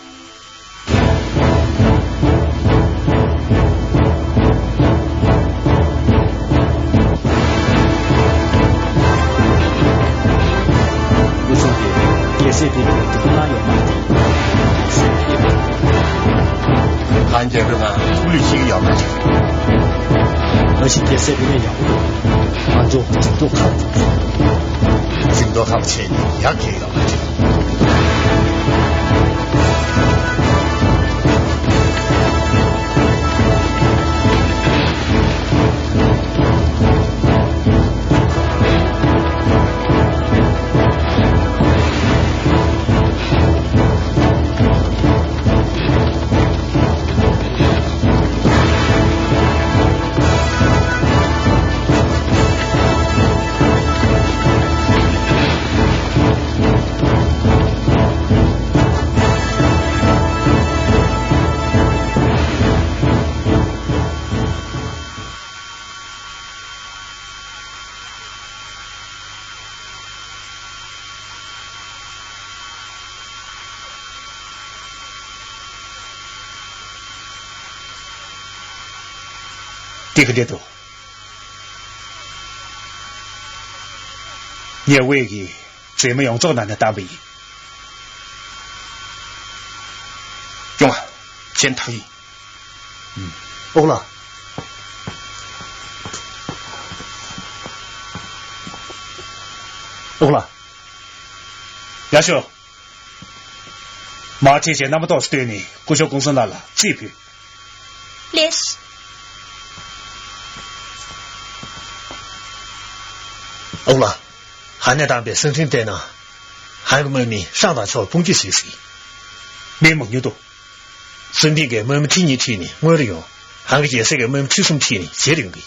སྐུ་སྲུང་གིས་རྒྱལ་སྲས་དེ་ལ་སྒྲུབ་གནང་ཡོད་མ་རེད། ཧན་རྒྱལ་པོས་ང་ཐུགས་ལུས་ཤིག་ཡོད་མ་རེད། ང་ཞིག་རྒྱལ་སྲས་དེ་ནས་ཡག་པོ་འདུག་ང་ཚོ་འཛིང་དོགས་ཁ་འཛིང་དོགས་ཁ་བྱས་ནས་ཡག་གི་ཡོད་མ་རེད། དེ་ག་འདྲ་འདུག་ངས་ཝེ་གི་མཛེས་མ་ཡོངས་རྫོགས་ནང་ནས་བཏང་བ་ཡིན། སྐྱོང་བ། གཞན་དག་ཡིན། ཨོ་ལགས། ཨོ་ལགས། ཡར་ཤོག་མར་ཁྲིད་བྱས་རྣམ་པ་ཏོག་ཙམ་བཏོན་ནས་སྐུ་ཞབས་ཀུང་སུན་ལགས་ལ་རྩིས་ཕུལ། ལགས། ཨོ་ལགས། ཧན་ནས་བཏང་བའི་གསང་འཕྲིན་བལྟས་ན། ཧན་གྱི་དམག་མིས་ཧྲང་ཏང་མཆོག་ལ་དཔུང་སྐྱོད་བྱེད་སྲིད། སྨན་མང་ཉུང་འདུག་སུན་པིན་གྱིས་དམག་མི་ཁྲི་གཉིས་ཁྲིད་ནས་སྔོན་རུ་ཡོང་། ཧན་གྱི་རྒྱལ་སྲས་ཀྱིས་དམག་མི་ཁྲི་གསུམ་ཁྲིད་ནས་རྗེས་རུ་ཡོང་གི།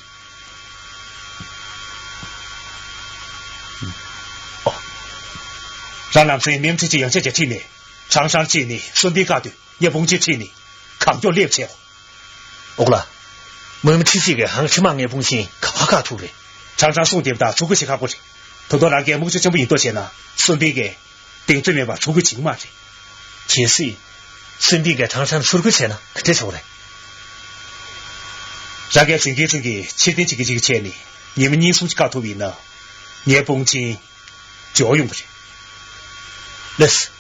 ཨོ། རང་ལམ་སེང་དམག་མི་ཁྲི་གཅིག་ཡང་ཆད་ཀྱང་ཁྲིད་ནས་ཧྲང་ཧྲང་ཁྲིད་ནས་སུན་པིན་བཀག་དུས་ངས་དཔུང་སྐྱོད་ཁྲིད་ནས་གང་མགྱོགས་སླེབས་བྱས། ཨོ་ལགས། དམག་མི་ཁྲི་གཅིག་གིས་ཧང་ཁྲི་མ་ངའི་དཔུང་ཆེན་ག་པར་བཀག་ཐུབ་རེད། ཁྲང་ཁྲང་གསུང་བདེ་པོ་དང་ཚུར་རྒོལ་བྱེད་ཁག་པོ་རེད། ད་དུང་རང་གིས་དམག་ཇོ་ཆེན་པོ་ཡིན་མདོག་བྱས་ན་སུན་པིན་གྱིས་གདེང་ཚོད་མེད་པར་ཚུར་རྒོལ་བྱེད་ཀྱི་མ་རེད། གལ་སྲིད། སུན་པིན་གྱིས་ཁྲང་ཁྲང་ཚུར་རྒོལ་བྱས་ན་ག་འདྲ་བྱུང་རེད། རང་གིས་བྱེད་མཁན་ཚོ་གིས་ཕྱིར་འཐེན་བྱེད་ཀྱི་བྱེད་ཀྱི་བྱས་ནས་ཉི་མ་གཉིས་གསུམ་ཅིག་བཀག་ཐུབ་པ་ཡིན་ན། ངའི་དཔུང་ཆེན། འབྱོར་ཡོང་གི་རེད། ལགས།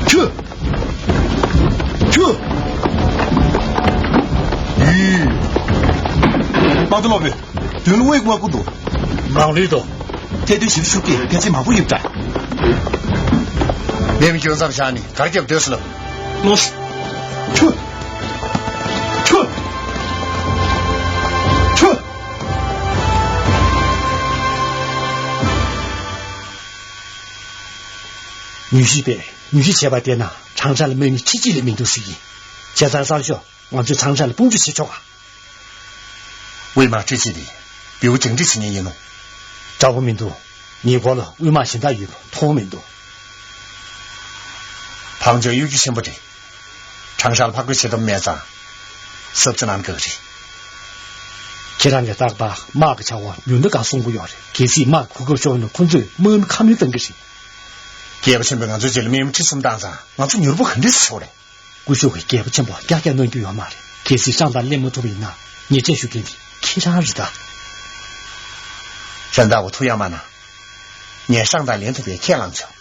ཁྱོད། ཁྱོད། ཡུས། དམག་དོན་སློབ་དཔོན། མདུན་ལ་དབུས་དམག་དཔུང་འདུག་ངང་ལུས་དང་། ཐལ་རྡུལ་ཞིབ་ཤུགས་ཀྱིས་ཕན་ཚུན་མང་པོ་ཡོད་པ་འདྲ། མེ་མི་སྐྱོན་མཚམས་བཞག་ནས་གར་རྒྱབ་སྡོད་སོ་ལབ། ལོས། ཁྱོད། ཁྱོད། ཁྱོད། མྱུལ་ཞིབ་པས་མྱུལ་ཞིབ་བྱས་པ་བལྟས་ན་ཁྲང་ཧྲན་ལ་དམག་མི་ཁྲི་གཅིག་ལས་མི་འདུག་ཟེར་གྱི། བྱས་ཙང་གསང་ཤོག་ང་ཚོས་ཁྲང་ཧྲན་ལ་དཔུང་སྒྲིག་བྱེད་ཆོག་ག་དབུས་དམག་ཁྲི་གཅིག་དེ་བེའུ་རྒྱང་སྒྲིག་བྱེད་མཁན་ཡིན་ནོ། འདྲ་པོ་མི་འདུག་ངའི་མགོ་ལ་དབུས་དམག་གཞན་དག་ཡོད་པ་མཐོང་མི་འདུག་བང་ཅོན་གཡོ་སྒྱུ་ཆེན་པོ་རེད། ཁྲང་ཧྲན་ལ་ཕར་རྒོལ་བྱེད་ཐབས་མེད་ཙང་། གཟབ་གཟབ་གནང་དགོས་རེད། ཁྱེད་རང་གིས་རྟག་པར་དམག་གི་བྱ་བ་ཉུང་མཐའ་གང་གསུང་གི་ཡོད་རེད། གལ་སྲིད་དམག་གི་གོ་སྐབས་ཤོར་ན་ཁོ་ཚོས་དམག་མི་ཁ་སྣོན་གཏོང་གི་རེད། རྒྱལ་པོ་ཆེན་པོས་ང་ཚོའི་རྗེས་ལ་དམག་མི་ཁྲི་གསུམ་བཏང་ཙང་ང་ཚོ་མྱུར་པོ་ག་འདྲས་སེ་ཤོར་རེད། སྐུ་ཞབས་ཀྱིས་རྒྱལ་པོ་ཆེན་པོ་ཀྱག་ཀྱག་གནང་རྒྱུ་ཡོད་མ་རེད། གལ་སྲིད་ཧྲང་ཏང་སླེབས་མ་ཐུབ་པ་ཡིན་ན་ཉེས་ཆད་གཞུ་མཁན་དེ་ཁྱེད་རང་རེད་ད། རང་ལྟ་བུ་ཐུགས་ཡག་མ་གནང་། ངས་ཧྲང་ཏང་ལེན་ཐུབ་པའི་ཁས་བླངས་བྱུང་།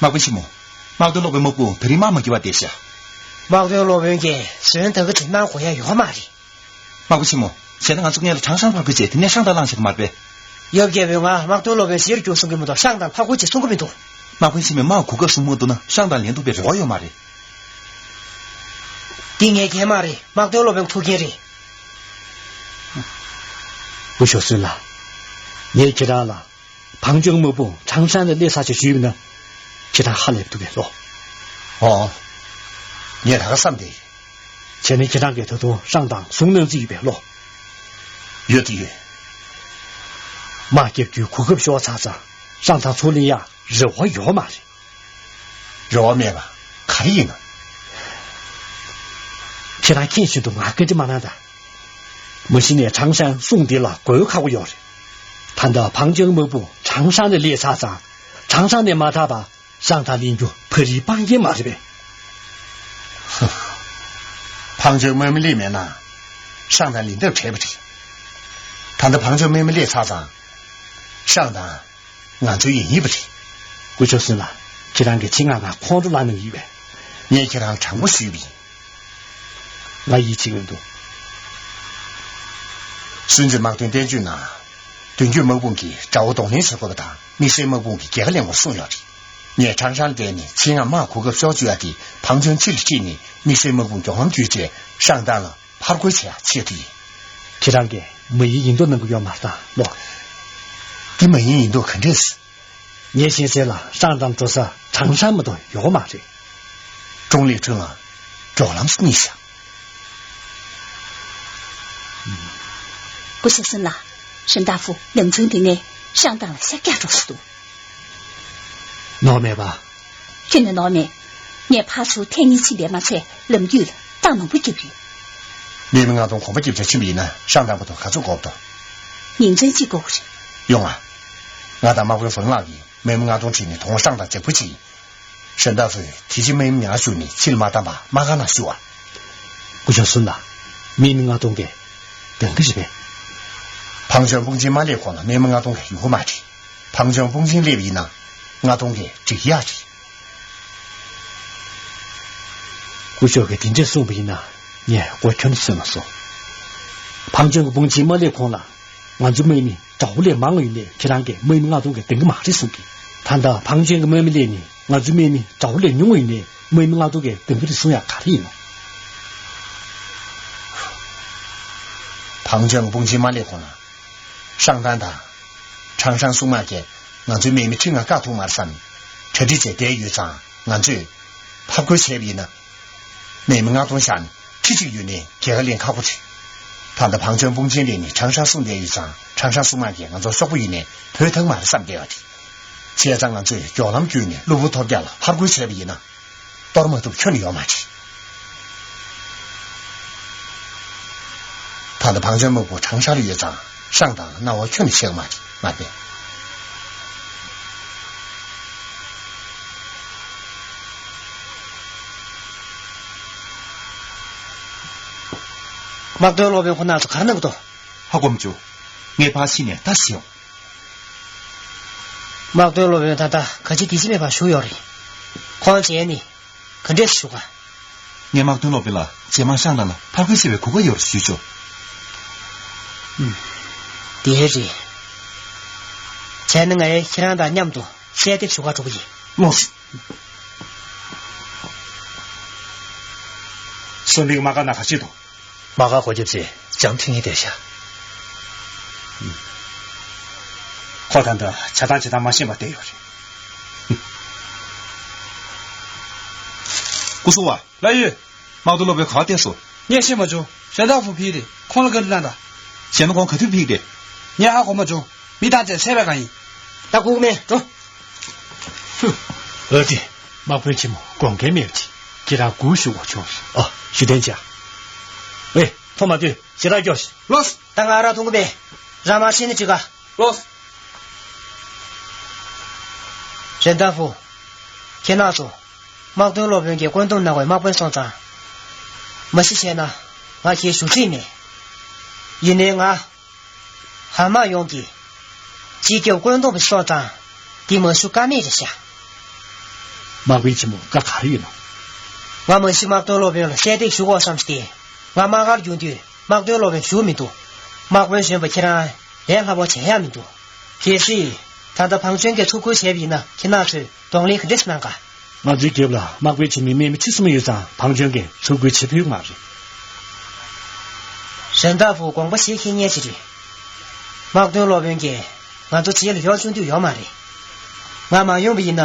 དམག་དཔོན་ཆེན་མོ། དམག་དོན་སློབ་དཔོན་དམག་དཔུང་ད་རིང་དམག་མ་བརྒྱབ་པར་བསྡད་ཤག་དམག་དོན་སློབ་དཔོན་གྱིས་ཟོན་ད་ག་དེ་གནང་དགོས་ཡ་ཡོད་མ་རེད། དམག་དཔོན་ཆེན་མོ། བྱས་ན་ང་ཚོ་སྔོན་ལ་ཁྲང་ཧྲན་ཕར་རྒོལ་བྱས་དེ་ནས་ཧྲང་ཏང་བླངས་བྱེད་དགོས་མ་རེད་པས། ཡབ་རྒྱལ་པོས་ང་དམག་དོན་སློབ་དཔོན་ཞིག་རྒྱུགས་གསུང་གི་མི་འདུག་ཧྲང་ཏང་ཕར་རྒོལ་བྱེད་གསུང་གི་མི་འདུག་དམག་དཔོན་ཆེན་མོས་དམག་གོ་སྐབས་སྲུང་མ་ཐུབ་ན་ཧྲང་ཏང་ལེན་ཐུབ་པའི་རེ་བ་ཡོད་མ་རེད། འདི་ངའི་འགན་མ་རེད། དམག་དོན་སློབ་དཔོན་ཐུགས་འགན་རེད། སྐུ་ཞབས་སུན་ལགས། ངས་ཁྱེད་རང་ལ། བང་ཅོན་དམག་དཔུང་ཁྲང་ཧྲན་ལ་སླེབས་ཚར་ཞེས་ཞུས་པ་ན། ཁྱེད་རང་ཧ་ལས་པ་འདུག་གས་ལོ། ཨོ། ངས་ད་ག་བསམ་སྟེ། བྱས་ན་ཁྱེད་རང་གིས་ད་དུང་ཧྲང་ཏང་བཟུང་གནང་རྩིས་ཡོད་པས་ལོ། ཡོད་དེ་ཡོད། དམག་རྒྱག་རྒྱུའི་གོ་སྐབས་ཤོར་ཚར་ཙང་ཧྲང་ཏང་ཚུར་ལེན་ཡག་རེ་བ་ཡོད་མ་རེད། རེ་བ་མེད་པ་ག་རེ་ཡིན་ནམ། ཁྱེད་རང་མཁྱེན་བཞིན་དུ་ང་བཀའ་འདྲི་མ་གནང་དང་། མ་གཞི་ནས་ཁྲང་ཧྲན་སྲུང་འདི་ལ་དགོས་ཁག་པོ་ཡོད་རེད། ད་ལྟ་བང་ཅོན་དམག་དཔུང་ཁྲང་ཧྲན་ལ་སླེབས་ཚར་ཙང་ཁྲང་ཧྲན་ནས་མ་ཐར་བར་ཧྲང་ཏང་ལེན་རྒྱུ་ཕ་རིའི་སྤང་རྒྱན་མ་རེད་པས། བང་ཅོན་དམག་མི་སླེབས་མེད་ན་ཧྲང་ཏང་ལེན་ཐབས་བྲལ་བ་རེད། ད་ལྟ་བང་ཅོན་དམག་མི་སླེབས་ཚར་ཙང་ཧྲང་ཏང་ང་ཚོའི་ཡིན་ཡིན་པ་རེད། སྐུ་ཞབས་སུན་ལགས། ཁྱེད་རང་གིས་ཆེད་མངགས་ང་ཁོང་ཁྲོ་ལངས་གནང་གི་ཡོད་པས། ངས་ཁྱེད་རང་དྲང་པོ་ཞུས་པ་ཡིན། ང་ཡིད་ཆེས་ཡོད་འདུག་སུན་ཙི་དམག་དོན་བསྟན་བཅོས་ནང་། མདུན་སྐྱོད་དམག་དཔུང་གིས་དགྲ་བོ་གདོང་ལེན་བྱེད་དགོས་པ་དང་དམིགས་བསལ་དམག་དཔུང་གིས་རྒྱལ་ཁ་ལེན་དགོས་གསུངས་ཡོད་རེད། ངས་ཁྲང་ཧྲན་བསྡད་ནས་ཆེད་མངགས་དམག་གོ་སྐབས་ཤོར་བཅུག་ཡ་དེ་བང་ཅོན་ཕྱི་ལ་ཁྲིད་ནས་དམིགས་བསལ་དམག་དཔུང་མགྱོགས་ལམ་བརྒྱུད་བྱས་ཧྲང་ཏང་ལ་ཕར་རྒོལ་བྱེད་ཡ་ཆེད་དུ་ཡིན། ཁྱེད་རང་གིས་མ་ཡིན་ཡིན་མདོག་གནང་གི་ཡོད་མ་རེད་ད་ལོ། འདི་མ་ཡིན་ཡིན་མདོག་ག་འདྲས། ངས་ཤེས་གསལ་ལ་ཧྲང་ཏང་འགྲོ་ས་ཁྲང་ཧྲན་མ་གཏོགས་ཡོད་མ་རེད། ཀྲུང་ལི་ཁྲུན་ལ་མགྱོགས་ལམ་སྙེགས་ཤག་སྐུ་ཞབས་སུན་ལགས། ཧྲན་ཏ་ཧྥུ་ལམ་ཆུང་འདི་ནས་ཧྲང་ཏང་ལ་ཤར་རྒྱག་འགྲོ་ས་འདུག་ནོར་མེད་པ། ཁྱོད་ནི་ནོར་མེད། ངས་ཕར་ཚུར་ཐེངས་གཉིས་ཕྱིན་པས་མ་ཚད་ལམ་རྒྱུད་ལ་རྟགས་མང་པོ་བརྒྱབ་ཡོད། དམག་མི་ལྔ་སྟོང་གོམ་པ་རྒྱབ་བྱས་ཕྱིན་པ་ཡིན་ན་ཧྲང་ཏང་བར་དུ་ག་ཚོད་འགོར་འདུག་ཉིན་མཚན་གཅིག་འགོར་གྱི་རེད། ཡོང་ང་། ང་དང་དམག་དཔོན་ཧྥུན་ལགས་ཀྱིས་དམག་མི་ལྔ་སྟོང་ཁྲིད་ནས་དོ་དགོང་ཧྲང་ཏང་འཇབ་རྒོལ་བྱེད་ཡིན། ཧྲན་ཏ་ཧྥུས་དེ་རྗེས་དམག་མི་ཉར་ཞུགས་ནས་ཕྱིར་མ་བཏང་བར་དམག་སྒར་ནང་བཞུགས་ཨ། སྐུ་ཞབས་སུན་ལགས། དམག་མི་ལྔ་སྟོང་གིས་འདང་གི་རེད་པས། ཕང་ཅོན་དཔུང་ཆེན་མ་སླེབས་གོང་ལ་དམག་མི་ལྔ་སྟོང་གིས་ཡོང་གི་མ་རེད། ཕང་ཅོན་དཔུང་ཆེན་སླེབས་པ་ཡིན་ན་ལྔ་སྟོང་གིས་འགྲིག་ཡག་རེད། སྐུ་ཞབས་ཀྱིས་དེ་འདྲས་གསུངས་པ་ཡིན་ན་ངས་མགོ་ཁྱོན་ནས་ཟིན་མ་སོང་། ཕང་ཅོན་གྱི་དཔུང་ཆེན་མ་སླེབས་གོང་ལ་ང་ཚོའི་དམག་མི་དགྲ་བོ་ལས་མང་བ་ཡོད་ནའི་ཁྱེད་རང་གིས་དམག་མི་ལྔ་སྟོང་གིས་འདང་གི་མ་རེད་གསུང་གི། ད་ལྟ་ཕང་ཅོན་གྱི་དམག་མི་སླེབས་ནས་ང་ཚོའི་དམག་མི་དགྲ་བོ་ལས་ཉུང་བ་ཡོད་ནའི་དམག་མི་ལྔ་སྟོང་གིས་འདང་གི་རེད་གསུང་ཡག་ག་རེ་ཡིན་ནམ། ཕང་ཅོན་དཔུང་ཆེན་མ་སླེབས་གོང་ལ། ཧྲང་ཏང་དང་། ཁྲང་ཧྲན་སྲུང་དམག་གིས་ང་ཚོའི་དམག་མི་ཁྲི་ལྔ་བཀག་ཐུབ་མ་རེད་བསམ་ནས་གྲ་སྒྲིག་བྱས་བསྡད་ཡོད་ཙང་ང་ཚོས་ཕར་རྒོལ་བྱས་པ་ཡིན་ན། དམག་མི་ལྔ་སྟོང་བཞག་ནས་ཁྲི་གཅིག་ཡོད་ནའི་རྒྱལ་ཁ་ལེན་ཁག་པོ་རེད། ད་ལྟ་ཕང་ཅོན་དཔུང་ཆེན་སླེབས་ནས་ཁྲང་ཧྲན་སྲུང་བསྡད་ཡོད་ཙང་ཁྲང་ཧྲན་སྲུང་དམག་གིས་ང་ཚོར་སོག་པོ་ཡོད་ནའི་བོས་ཐང་མ་རེད་བསམ་བསྡད་ཡོད་རེད། བྱས་ཙང་ང་ཚོས་མགྱོགས་ལམ་བརྒྱུད་ནས་གློ་བུར་ཐོལ་རྒྱག་ལ་ཕར་རྒོལ་བྱས་པ་ཡིན་ན། གཏོར་མ་ཐུབ་ཁྱོན་ནས་ཡོད་མ་རེད། ད་ལྟ་ཕང་ཅོན་དམག་དཔུང་ཁྲང་ཧྲན་ལ་ཡོད་ཙང་ཧྲང་ཏང་སྣང་བ་ཁྱོན་ནས་ཆེ་གི་མ་རེད་མ་རེད། དམག་དོན་སློབ་དཔོན་ཁོ་ན་ཚོ་ག་རེ་གནང་གི་འདུག་ཧ་གོ་མི་བྱུང་། ངས་ཕར་ཕྱིན་ནས་ལྟ་ཞིག་ཡོང་། དམག་དོན་སློབ་དཔོན་ད་ལྟ་ག་ཅི་ག་ཅི་མེད་པར་བཞུགས་ཡོད་རེད། ཁོང་རྗེས་ནི་ག་འདྲས་ཞུ་ག་ངས་དམག་དོན་སློབ་དཔོན་ལ་རྗེས་མ་ཧྲང་ཏང་ལ་ཕར་རྒོལ་བྱེད་པའི་གོ་སྐབས་ཡོད་རེད་ཞུས་ཆོག་ཨུམ། དེ་རེད། བྱས་ན་ངས་ཁྱེད་རང་དང་མཉམ་དུ་གསལ་འདེབས་ཞུ་ག་འགྲོ་གི་ཡིན། ལགས་སོ། སུན་པིང་དམག་སྒར་ནང་ག་རེ་བྱེད་འདུག་དམག་སྒར་སྒོ་བརྒྱབ་རྗེས་ལྕམ་ཐུང་ངེ་བསྡད་ཤག་ཁོ་ད་ལྟ་བྱ་སྟངས་བྱེད་སྟངས་མ་ཤེས་པར་བསྡད་ཡོད་རེད། སྐུ་སྲུང་བ། ལགས་ཡོད། དམག་དོན་སློབ་དཔོན་ག་པར་བསྡད་སོང་། ངས་ཤེས་མ་བྱུང་། ཧྲན་ཏ་ཧྥུ་ཕེབས་ཏེ་ཁོང་ལ་བཀའ་འདྲི་གནང་དང་། གཞན་པ་ཁོང་ག་དུས་ཕེབས་ཏེ། ངས་ཧ་གོ་མ་བྱུང་། མི་ཐམས་ཅད་བསད་པའི་སྒང་ཡིན། ད་སྒུག་མེད་འགྲོ། ཧུ། ཨ་ཙི། དམག་དཔོན་ཆེན་མོ་དགོངས་འགལ་མེད་པ་ཅིག་ཁྱེད་རང་སྒུག་བཞུགས་དགོས་བྱུང་། ཨ། ཞུ་དོན་ཅི། ཨེ། ཐོག་མ་དུས་ཞེ་དྲག་སྐྱོ་ཞིག་ལགས། ད་ང་རང་མཐོང་གི་མེད། རང་མ་ཤེས་ན་འགྲིག་ག་ལགས། ཧྲན་ཏ་ཧྥུ། ཁྱེད་རྣམ་ཚོ། དམག་དོན་སློབ་དཔོན་གྱིས་བཀོད་འདོམས་གནང་བའི་དམག་དཔོན་སོང་ཙང་། མ་གཞི་བྱས་ན། ང་ཁྱེད་ཞུ་རྩིས་མེད། ཡིན་ནའི་ང་། ཧ་མ་ཡོང་གི། སྤྱི་ཁྱབ་བཀོད་འདོམས་སོང་ཙང་། འདི་མ་ཞུ་ཀ་མེད་རེད་ཤག་དམག་དཔོན་ཆེན་མོ་བཀའ་ག་རེ་ཡོད་ནམ། ང་མ་གཞི་དམག་དོན་སློབ་དཔོན་ལ་གསལ་འདེབས་ཞུ་དགོས་བསམ་སྟེ། ང་དམག་སྒར་རྒྱུག་དུས་དམག་དོན་སློབ་དཔོན་ཞུ་མི་འདུག་དམག་དཔོན་གཞོན་པ་ཁྱེད་རང་ལས་སླ་པོ་བྱེད་ཡག་མི་འདུག་གལ་སྲིད། ད་ལྟ་ཕང་ཅོན་གྱིས་འཚུབ་རྒོལ་བྱས་པ་ཡིན་ན་ཁྱེད་རྣམ་ཚོས་གདོང་ལེན་ག་འདྲས་གནང་ག་ང་ཚོའི་རྒྱབ་ལ་དམག་དཔོན་ཆེན་མོའི་དམག་མི་ཁྲི་གསུམ་ཡོད་ཙང་ཕང་ཅོན་གྱིས་འཚུབ་རྒོལ་བྱེད་ཕོད་མ་རེད། ཧྲན་ཏ་ཧྥུ་དགོངས་པ་བཞེས་ཤེས་མཁན་ཅིག་རེད། དམག་དོན་སློབ་དཔོན་གྱིས་ང་ཚོ་རྗེས་ལ་ཡོང་བཅུག་འདོད་ཡོད་མ་རེད། ང་མ་ཡོང་བ་ཡིན་ན།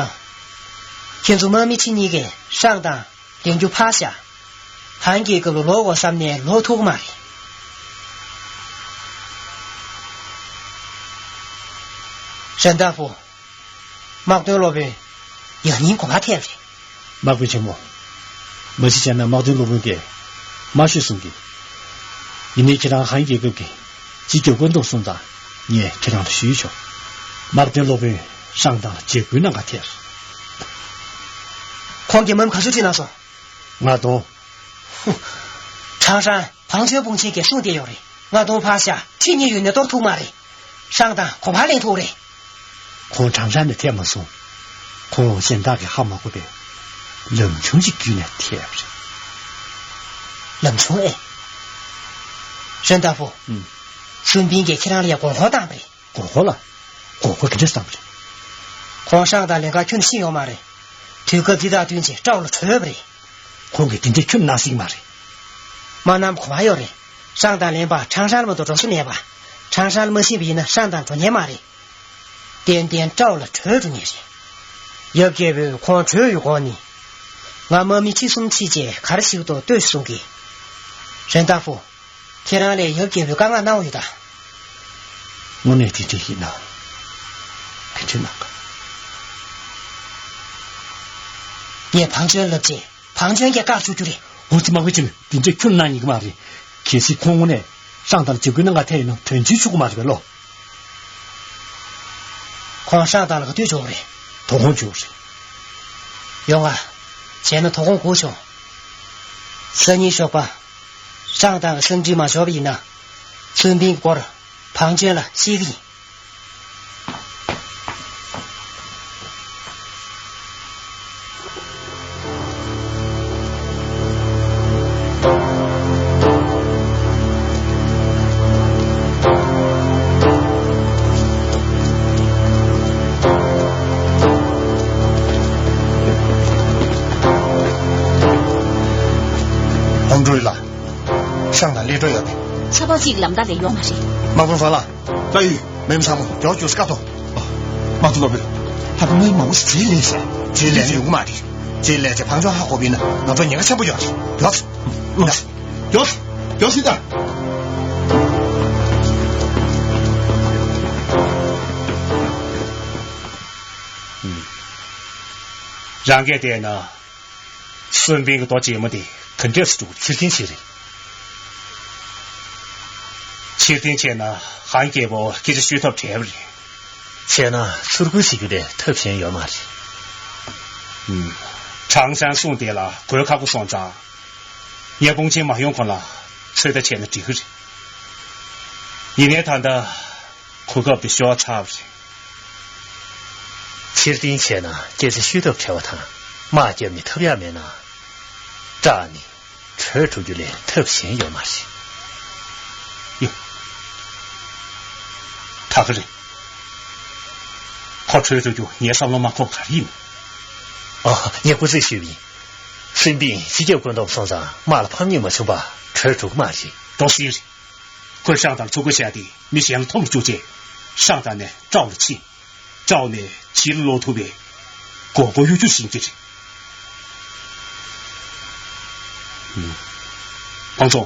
ཁྱེད་ཚོ་དམག་མི་ཁྲི་གཉིས་ཀས་ཧྲང་དང་ལེན་རྒྱུ་ཕར་བཞག་ཧན་གྱི་སྐབས་ལ་ལོག་དགོས་བསམ་ནས་ལོག་ཐུབ་ཀྱི་མ་རེད། ཧྲན་ཏ་ཧྥུ། དམག་དོན་སློབ་དཔོན་ཡང་སྙིང་གོ་བ་ཐེབས་རེད། དམག་དཔོན་ཆེན་མོ། མ་གཞི་བྱས་ན་དམག་དོན་སློབ་དཔོན་གྱིས་དམའ་ཤོས་གསུང་གི། ཡིན་ནའི་ཁྱེད་རང་ཧན་རྒྱལ་ཁབ་ཀྱི་སྤྱི་ཁྱབ་བཀོད་འདོམས་སོང་ཙང་ངས་ཁྱེད་རང་ལ་ཞུས་ཆོག་དམག་དོན་སློབ་དཔོན་ཧྲང་ཏང་ལ་འཇབ་རྒོལ་གནང་ག་ཐེར། ཁོང་གིས་དམག་མི་ག་ཚོད་ཁྲིད་གནང་སོང་། ལྔ་སྟོང་། ཧུ། ཁྲང་ཧྲན་ཕང་ཅོན་དཔུང་ཆེན་གྱིས་གསུངས་བསྡད་ཡོད་རེད། ལྔ་སྟོང་ཕར་བཞག་ཁྲི་གཉིས་ཡོད་ནས་གཏོར་ཐུབ་མ་རེད། ཧྲང་ཏང་གོ་བ་ལེན་ཐུབ་རེད། ཁོང་ཁྲང་ཧྲན་ནས་ཐེབས་མ་སོང་། ཁོང་གཞན་དག་གིས་ཧ་མ་གོ་བའི་ལམ་ཆུང་ཅིག་བརྒྱུད་ནས་ཐེབས་རེད། ལམ་ཆུང་ཨེ། ཧྲན་ཏ་ཧྥུ། ཨུམ། སུན་པིང་གིས་ཁྱེད་རང་ལ་ཡ་མགོ་སྐོར་བཏང་བ་རེད། མགོ་སྐོར་ལ། མགོ་སྐོར་ག་འདྲས་བཏང་བ་རེད། ཁོང་ཧྲང་ཏང་ལེན་ག་ཁྱོན་ནས་ཤེས་ཡོད་མ་རེད། དུས་སྐབས་འདི་དང་བསྟུན་ཆེད་ཀྲའོ་ལ་བྲོས་པ་རེད། ཁོང་གིས་དེ་འདྲས་ཁྱོན་ནས་གནང་སྲིད་ཀྱི་མ་རེད། མ་གནང་གོ་བ་ཡོད་རེད། ཧྲང་ཏང་ལེན་པ་ཁྲང་ཧྲན་ལ་མ་གཏོགས་འགྲོ་ས་མེད་པ། ཁྲང་ཧྲན་ལ་མ་ཕྱིན་པ་ཡིན་ན་ཧྲང་ཏང་འགྲོ་ཉན་མ་རེད། ཏན་ཏན་ཀྲའོ་ལ་བྲོས་འགྲོ་ངེས་རེད། ཡབ་རྒྱལ་པོས་ཁོང་བྲོས་ཡོང་གོང་ནས། ང་དམག་མི་ཁྲི་གསུམ་ཁྲི་བཅས་ག་རེ་ཞིག་འདུག་ལྟོས་ཤིག་གསུང་གི། རེན་ཏཱ་ཧྥུ། ཁྱེད་རང་ལ་ཡབ་རྒྱལ་པོས་བཀའ་མངགས་གནང་བ་ཡོད་ད། དངོས་གནས་དེ་འདྲ་ཡིན་ན། དེ་འདྲ་གནང་ག་ངས་བང་ཅོན་ལབ་རྗེས་བང་ཅོན་གྱིས་བཀག་ཆོག་རྒྱུ་རེད། འོ་ཙི་དམག་དཔོན་ཆེན་མོ། དེ་འདྲ་ཁྱོད་གནང་ཉན་གི་མ་རེད། གལ་སྲིད་ཁོང་དངོས་གནས་ཧྲང་ཏང་ལ་འཇབ་རྒོལ་གནང་ག་ཐད་ཡོད་ན་དོན་ཆེན་ཆགས་ཀྱི་མ་རེད་པས་ལོ། ཁོང་ཧྲང་ཏང་ལ་ག་དུས་འབྱོར་རེད། དོ་དགོང་འབྱོར་རེད། ཡོང་ང་། བྱས་ན་དོ་དགོང་སྒུག་བྱུང་། སང་ཉིན་ཞོགས་པ། ཧྲང་ཏང་གི་གསང་འཕྲིན་མ་འབྱོར་བ་ཡིན་ན། སུན་པིན་སྐོར་བང་ཅོན་ལ་བཤད་གི་ཡིན། ཧོང་ཀྲུའུ་ལགས། ཧྲང་ཏང་སླེབས་འགྲོ་ཡོད་པས། ཆབ་འབངས་གཅིག་ལམ་ཐག་ལ་ཡོང་མ་རེད། དམག་དཔོན་ཧྥ་ལགས། ལྟ་ཡི། མེ་མཚམས་མོ་མགྱོགས་མགྱོགས་སུ་བཀག་ཐོངས། དམག་དཔོན་སློབ་དཔོན། ད་དུང་མི་མང་པོ་ཞིག་རྗེས་ལེན་བྱས། རྗེས་ལེན་ཡོང་གི་མ་རེད། རྗེས་ལེན་བྱས་བང་ཅོན་ཧ་གོ་བ་ཡིན་ན་ང་ཚོ་ཉེན་ཁ་ཆེན་པོ་ཡོད་རེད། མགྱོགས། མགྱོགས། མགྱོགས་སེ་ད། རང་སྐད་བལྟས་ན། སུན་པིན་གྱི་རྡོ་རྗེ་མོ་དེ་ག་འདྲས་སུ་འགྲོ་གི་རེད། ཕྱིར་འཐེན་བྱེད་རེད། ཕྱིར་འཐེན་བྱས་ན་ཧན་རྒྱལ་པོ་སྐད་ཆ་ཤོད་ཐབས་བྲལ་བ་རེད། བྱས་ན་ཚུར་རྒོལ་བྱེད་རྒྱུ་ལས་ཐབས་གཞན་ཡོད་མ་རེད། ཨུམ། ཁྲང་ཧྲན་སུང་དེ་ལ་རྒོལ་ཁག་པོ་སོང་ཙང་། ངས་དཔུང་ཆེན་མ་ཡོང་གོང་ལ་ཚོད་ལྟ་བྱས་ན་འགྲིག་གི་རེད། ཡིན་ནའི་ད་ལྟ། གོ་སྐབས་དེ་ཤོར་ཚར་བ་རེད། ཕྱིར་འཐེན་བྱས་ན་སྐད་ཆ་ཤོད་ཐབས་བྲལ་བ་དང་། དམག་བརྒྱབ་ནས་ཐབས་ཡག་མེད་ན། སྐྲག་ནས་བྲོས་འགྲོ་རྒྱུ་ལས་ཐབས་གཞན་ཡོད་མ་རེད། ཡོ། ད་ག་རེད། ཁོ་བྲོས་འགྲོ་རྒྱུ་ངའི་བསམ་བློ་མ་འཁོར་ག་རེ་ཡིན། ཨ། ངས་སྐུ་རྩེད་ཞུས་པ་ཡིན། སུན་པིན་སྤྱི་ཁྱབ་བཀོད་འདོམས་སོང་ཙང་དམག་ལ་ཕམ་ཉེས་མ་བྱུང་བར་བྲོས་འགྲོ་གི་མ་རེད། འགྲོ་སྲིད་རེད། ཁོས་ཧྲང་ཏང་ཚུར་རྒོལ་བྱས་ཏེ་མི་གཞན་ལ་འཐོར་བཅུག་རྗེས། ཧྲང་ཏང་ནས་ཀྲའོ་ལ་ཕྱིན། ཀྲའོ་ནས་ཕྱིར་ལོག་ཐུབ་པའི་མགོ་སྐོར་གཡོ་སྒྱུ་ཞིག་གི་རེད། ཧུམ། ཕང་ཚོ།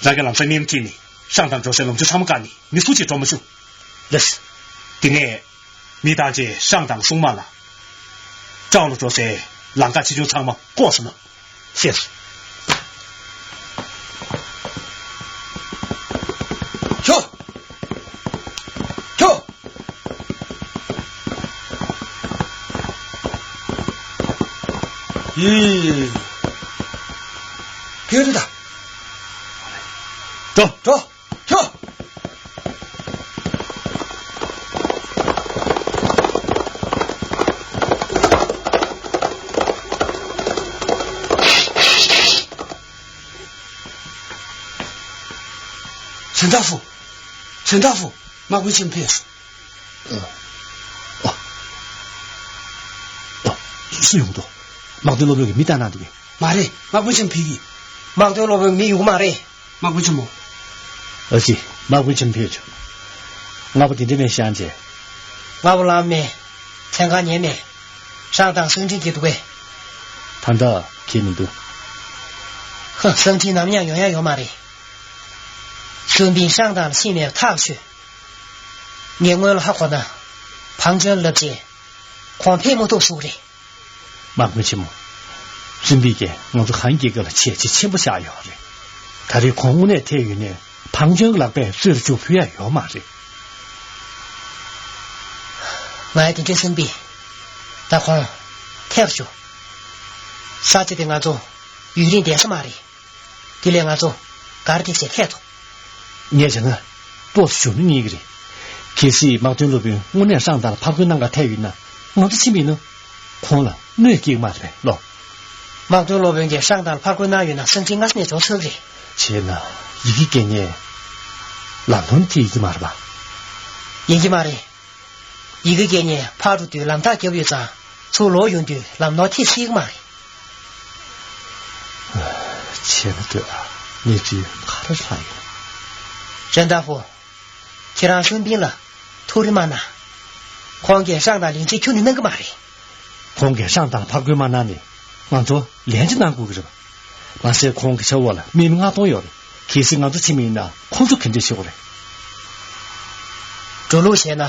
རང་གི་ལམ་སང་གཉེན་ཁྲིད་ནས་ཧྲང་ཏང་འགྲོ་སའི་ལམ་ཆུ་ཚང་མ་བཀག་ནས་མི་སུ་གཅིག་འགྲོ་མ་བཅུག་ལགས། དེ་ནས། མི་བཏང་རྗེས་ཧྲང་ཏང་སྲུང་དམག་ལ། ཀྲའོ་ལ་འགྲོ་སའི་ལམ་ཁ་ཆེ་ཆུང་ཚང་མ་བཀོག་ཟིན་ན། ཤེས། ཁྱོ། ཁྱོ། ཡི། ཕེ་རི་ད། འགྲོ། འགྲོ། ཁྱོ། ཆན་ཏ་ཧྥུ། ཆན་ཏ་ཧྥུ། དམག་དཔོན་ཆེན་པོ་ཕེབས་སོང་། ཨ། ཨ། སུ་ཡོང་འདུག་དམག་དོན་སློབ་དཔོན་གྱིས་མི་བཏང་གནང་འདུག་གས། མ་རེད། དམག་དཔོན་ཆེན་པོ་ཕེབས་ཀྱི། དམག་དོན་སློབ་དཔོན་མི་ཡོང་གི་མ་རེད། དམག་དཔོན་ཆེན་མོ། ཨ་ཙི། དམག་དཔོན་ཆེན་པོ་ཕེབས་བྱུང་། སྔ་པོ་དེ་འདྲ་མེད་ཤག་ཅེ། སྔ་པོ་ལངས་མེད། མཚན་གང་ཉན་མེད། ཧྲང་ཏང་གསང་འཕྲིན་གྱི་འདུག་གས། ད་ལྟ་ཁྱེད་མི་འདུག་ཧ། གསང་འཕྲིན་ནམ་ཡང་ཡོང་ཡ་ཡོད་མ་རེད། སུན་པིན་ཧྲང་ཏང་ལ་ཕྱིན་མེད་པ་ཐག་ཆོད། ངས་སྔོན་ལ་ཧ་གོ་ན། བང་ཅོན་ལབ་རྗེས། ཁོང་ཕེབས་མ་ཐུབ་ཟེར་གི་རེད། དམག་དཔོན་ཆེན་མོ། སུན་པིན་གྱིས་ང་ཚོ་ཧན་རྒྱལ་ཁབ་ལ་ཆེས་བྱས་ཆེན་པོ་བཞག་ཡོད་རེད། ད་རེས་ཁོང་དངོས་གནས་ཐེ་ཡོང་ན་བང་ཅོན་ལག་པས་གསོད་རུ་བཅུག་ཕོད་ཡ་ཡོད་མ་རེད། ང་ཡ་དེ་འདྲའི་སུན་པིན། ད་ཁོང་ཐེག་རུ་བཅུག་ས་ཆ་དེ་ང་ཚོ་ཡུན་རིང་བསྡད་ས་མ་རེད། དེ་ལས་ང་ཚོ་གར་དེ་ཟེར་ཐད་དོ། ངས་བྱས་ན་ཏོག་ཙམ་ཞུ་ན་ཉན་གི་རེད། གལ་སྲིད་དམག་དོན་སློབ་དཔོན་དངོས་གནས་ཧྲང་ཏང་ལ་ཕར་རྒོལ་གནང་ག་ཐད་ཡོད་ན་ང་ཚོ་ཕྱིན་པ་ཡིན་ན། ཁོང་ལ་གནོད་སྐྱེལ་གི་མ་རེད་པས་ལོ། དམག་དོན་སློབ་དཔོན་གྱིས་ཧྲང་ཏང་ལ་ཕར་རྒོལ་གནང་ཡོད་ན་གསང་འཕྲིན་སྔ་ས་ནས་འབྱོར་ཚར་གི་རེད། བྱས་ན་ཡི་གེ་སྐད་ཉན་ལམ་ནོར་ཐེབས་ཡིན་གྱི་མ་རེད་པ། ཡིན་གྱི་མ་རེད། ཡི་གེ་སྐད་ཉན་ཕར་འགྲོ་དུས་ལམ་ཐག་བརྒྱབ་ཡོད་ཙང་ཚུར་ལོག་ཡོང་དུས་ལམ་ནོར་ཐེབས་སྲིད་ཀྱི་མ་རེད། བྱས་ན་ལྟོས་ཨ། གནས་ཚུལ་ག་རེ་ལྷག་ཡོད། ཧྲན་ཏ་ཧྥུ། ཁྱེད་རང་སུན་པིན་ལ་ཐུགས་རེ་མ་གནང་། ཁོང་གིས་ཧྲང་ཏང་ལན་ཆེ་ཁྱོན་ནས་གནང་གི་མ་རེད། ཁོང་གིས་ཧྲང་ཏང་ཕར་རྒོལ་མ་གནང་ནས་ང་ཚོ་ལན་ཆེ་གནང་དགོས་ཀྱི་རེད་པ། མ་ཟད་ཁོང་གི་ཆབ་འོག་ལ་དམག་མི་ལྔ་སྟོང་ཡོད་རེད། གལ་སྲིད་ང་ཚོ་ཕྱིན་པ་ཡིན་ན་ཁོང་ཚོ་ག་འདྲ་བྱེད་དགོས་རེད། འགྲོ་ལུགས་བྱས་ན།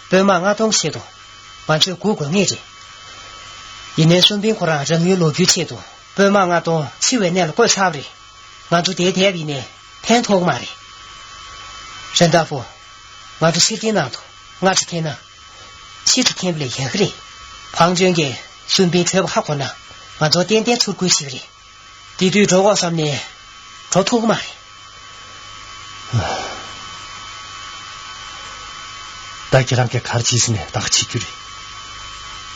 དཔོན་དམག་ལྔ་སྟོང་ཆེད་དུ་ང་ཚོས་སྒུག་དགོས་ངེས་རེད། ཡིན་ནའི་སུན་པིན་ཁོ་རང་རང་ཡུལ་ལོག་རྒྱུའི་ཆེད་དུ་དཔོན་དམག་ལྔ་སྟོང་འཆི་བའི་གནས་ལ་བཀོད་ཚར་བ་རེད། ང་ཚོ་དེར་བསྡད་པ་ཡིན་ནའི་ཕན་ཐོགས་ཀྱི་མ་རེད། རེན་ཏཱ་ཧྥུ། ང་ཚོ་ཕྱིར་འཐེན་གནང་དང་། སྔ་ཕྱི་འཐེན་ན། ཕྱི་དྲོ་འཐེན་པ་ལས་ཡག་གི་རེད། ཕང་ཅོན་གྱིས་སུན་པིན་བྲོས་པ་ཧ་གོ་ན་ང་ཚོ་ཏན་ཏན་ཚུར་རྒོལ་བྱེད་ཀྱི་རེད། དེ་དུས་འགྲོ་དགོས་བསམ་ནས་འགྲོ་ཐུབ་ཀྱི་མ་རེད། ད་ཁྱེད་རང་གིས་ག་རེ་བྱེད་ཟེར་ནས་བདག་བྱེད་རྒྱུ་རེད།